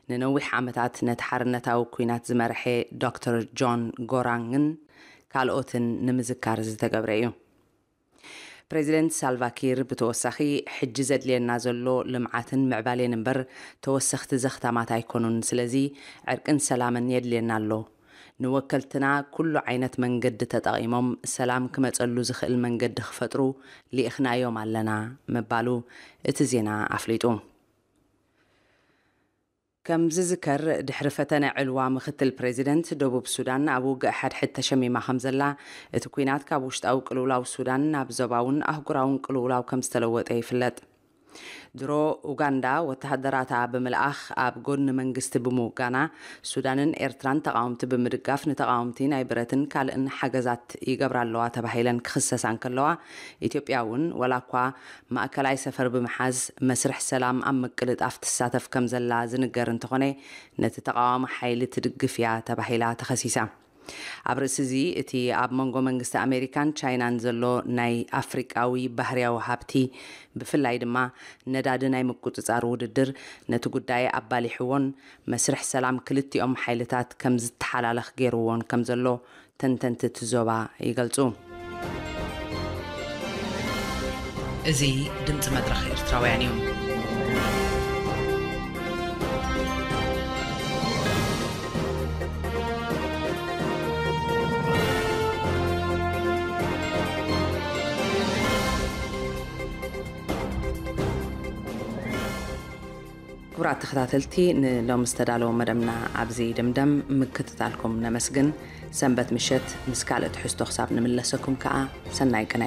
ንነዊሕ ዓመታት ነቲ ሓርነታዊ ኲናት ዝመርሐ ዶክተር ጆን ጎራንግን ካልኦትን ንምዝካር ዝተገብረ እዩ። ፕሬዚደንት ሳልቫ ኪር ብተወሳኺ፣ ሕጂ ዘድልየና ዘሎ ልምዓትን ምዕባሌን እምበር ተወሰኽቲ ዘኽታማት ኣይኮኑን። ስለዚ ዕርቅን ሰላምን የድልየና ኣሎ። ንወከልትና ኩሉ ዓይነት መንገዲ ተጠቒሞም ሰላም ክመጸሉ ዝኽእል መንገዲ ክፈጥሩ ልኢኽናዮም ኣለና ምባሉ እቲ ዜና ኣፍሊጡ። ከም ዝዝከር፣ ድሕሪ ፈተነ ዕልዋ ምኽትል ፕሬዚደንት ደቡብ ሱዳን ኣብ ውግእ ሓድሕድ ተሸሚማ ከም ዘላ፣ እቲ ኲናት ካብ ውሽጣዊ ቅልውላው ሱዳን ናብ ዞባውን ኣህጉራውን ቅልውላው ከም ዝተለወጠ ይፍለጥ። ድሮ ኡጋንዳ ወተሃደራታ ብምልኣኽ ኣብ ጎድኒ መንግስቲ ብምውጋና፣ ሱዳንን ኤርትራን ተቓወምቲ ብምድጋፍ ንተቓወምቲ ናይ ብረትን ካልእን ሓገዛት ይገብራ ኣለዋ ተባሂለን ክኽሰሳ እንከለዋ፣ ኢትዮጵያ እውን ወላ እኳ ማእከላይ ሰፈር ብምሓዝ መስርሕ ሰላም ኣብ ምቅልጣፍ ትሳተፍ ከም ዘላ ዝንገር እንተኾነ፣ ነቲ ተቓዋሚ ሓይሊ ትድግፍ እያ ተባሂላ ተኸሲሳ። ኣብ ርእሲ እዚ፣ እቲ ኣብ መንጎ መንግስቲ ኣሜሪካን ቻይናን ዘሎ ናይ ኣፍሪቃዊ ባህርያዊ ሃብቲ፣ ብፍላይ ድማ ነዳዲ ናይ ምቁጽጻር ውድድር፣ ነቲ ጉዳይ ኣባሊሕዎን መስርሕ ሰላም ክልቲኦም ሓይልታት ከም ዝተሓላለኽ ገይርዎን ከም ዘሎ ተንተንቲ እቲ ዞባ ይገልጹ። እዚ ድምፂ መድረኽ ኤርትራውያን እዩ። ክቡራት ተኸታተልቲ፣ ንሎሚ ዝተዳለወ መደብና ኣብዚ ይድምደም። ምክትታልኩም ነመስግን። ሰንበት ምሸት ምስ ካልእ ትሕዝቶ ክሳብ ንምለሰኩም ከኣ ሰናይ ቅነ።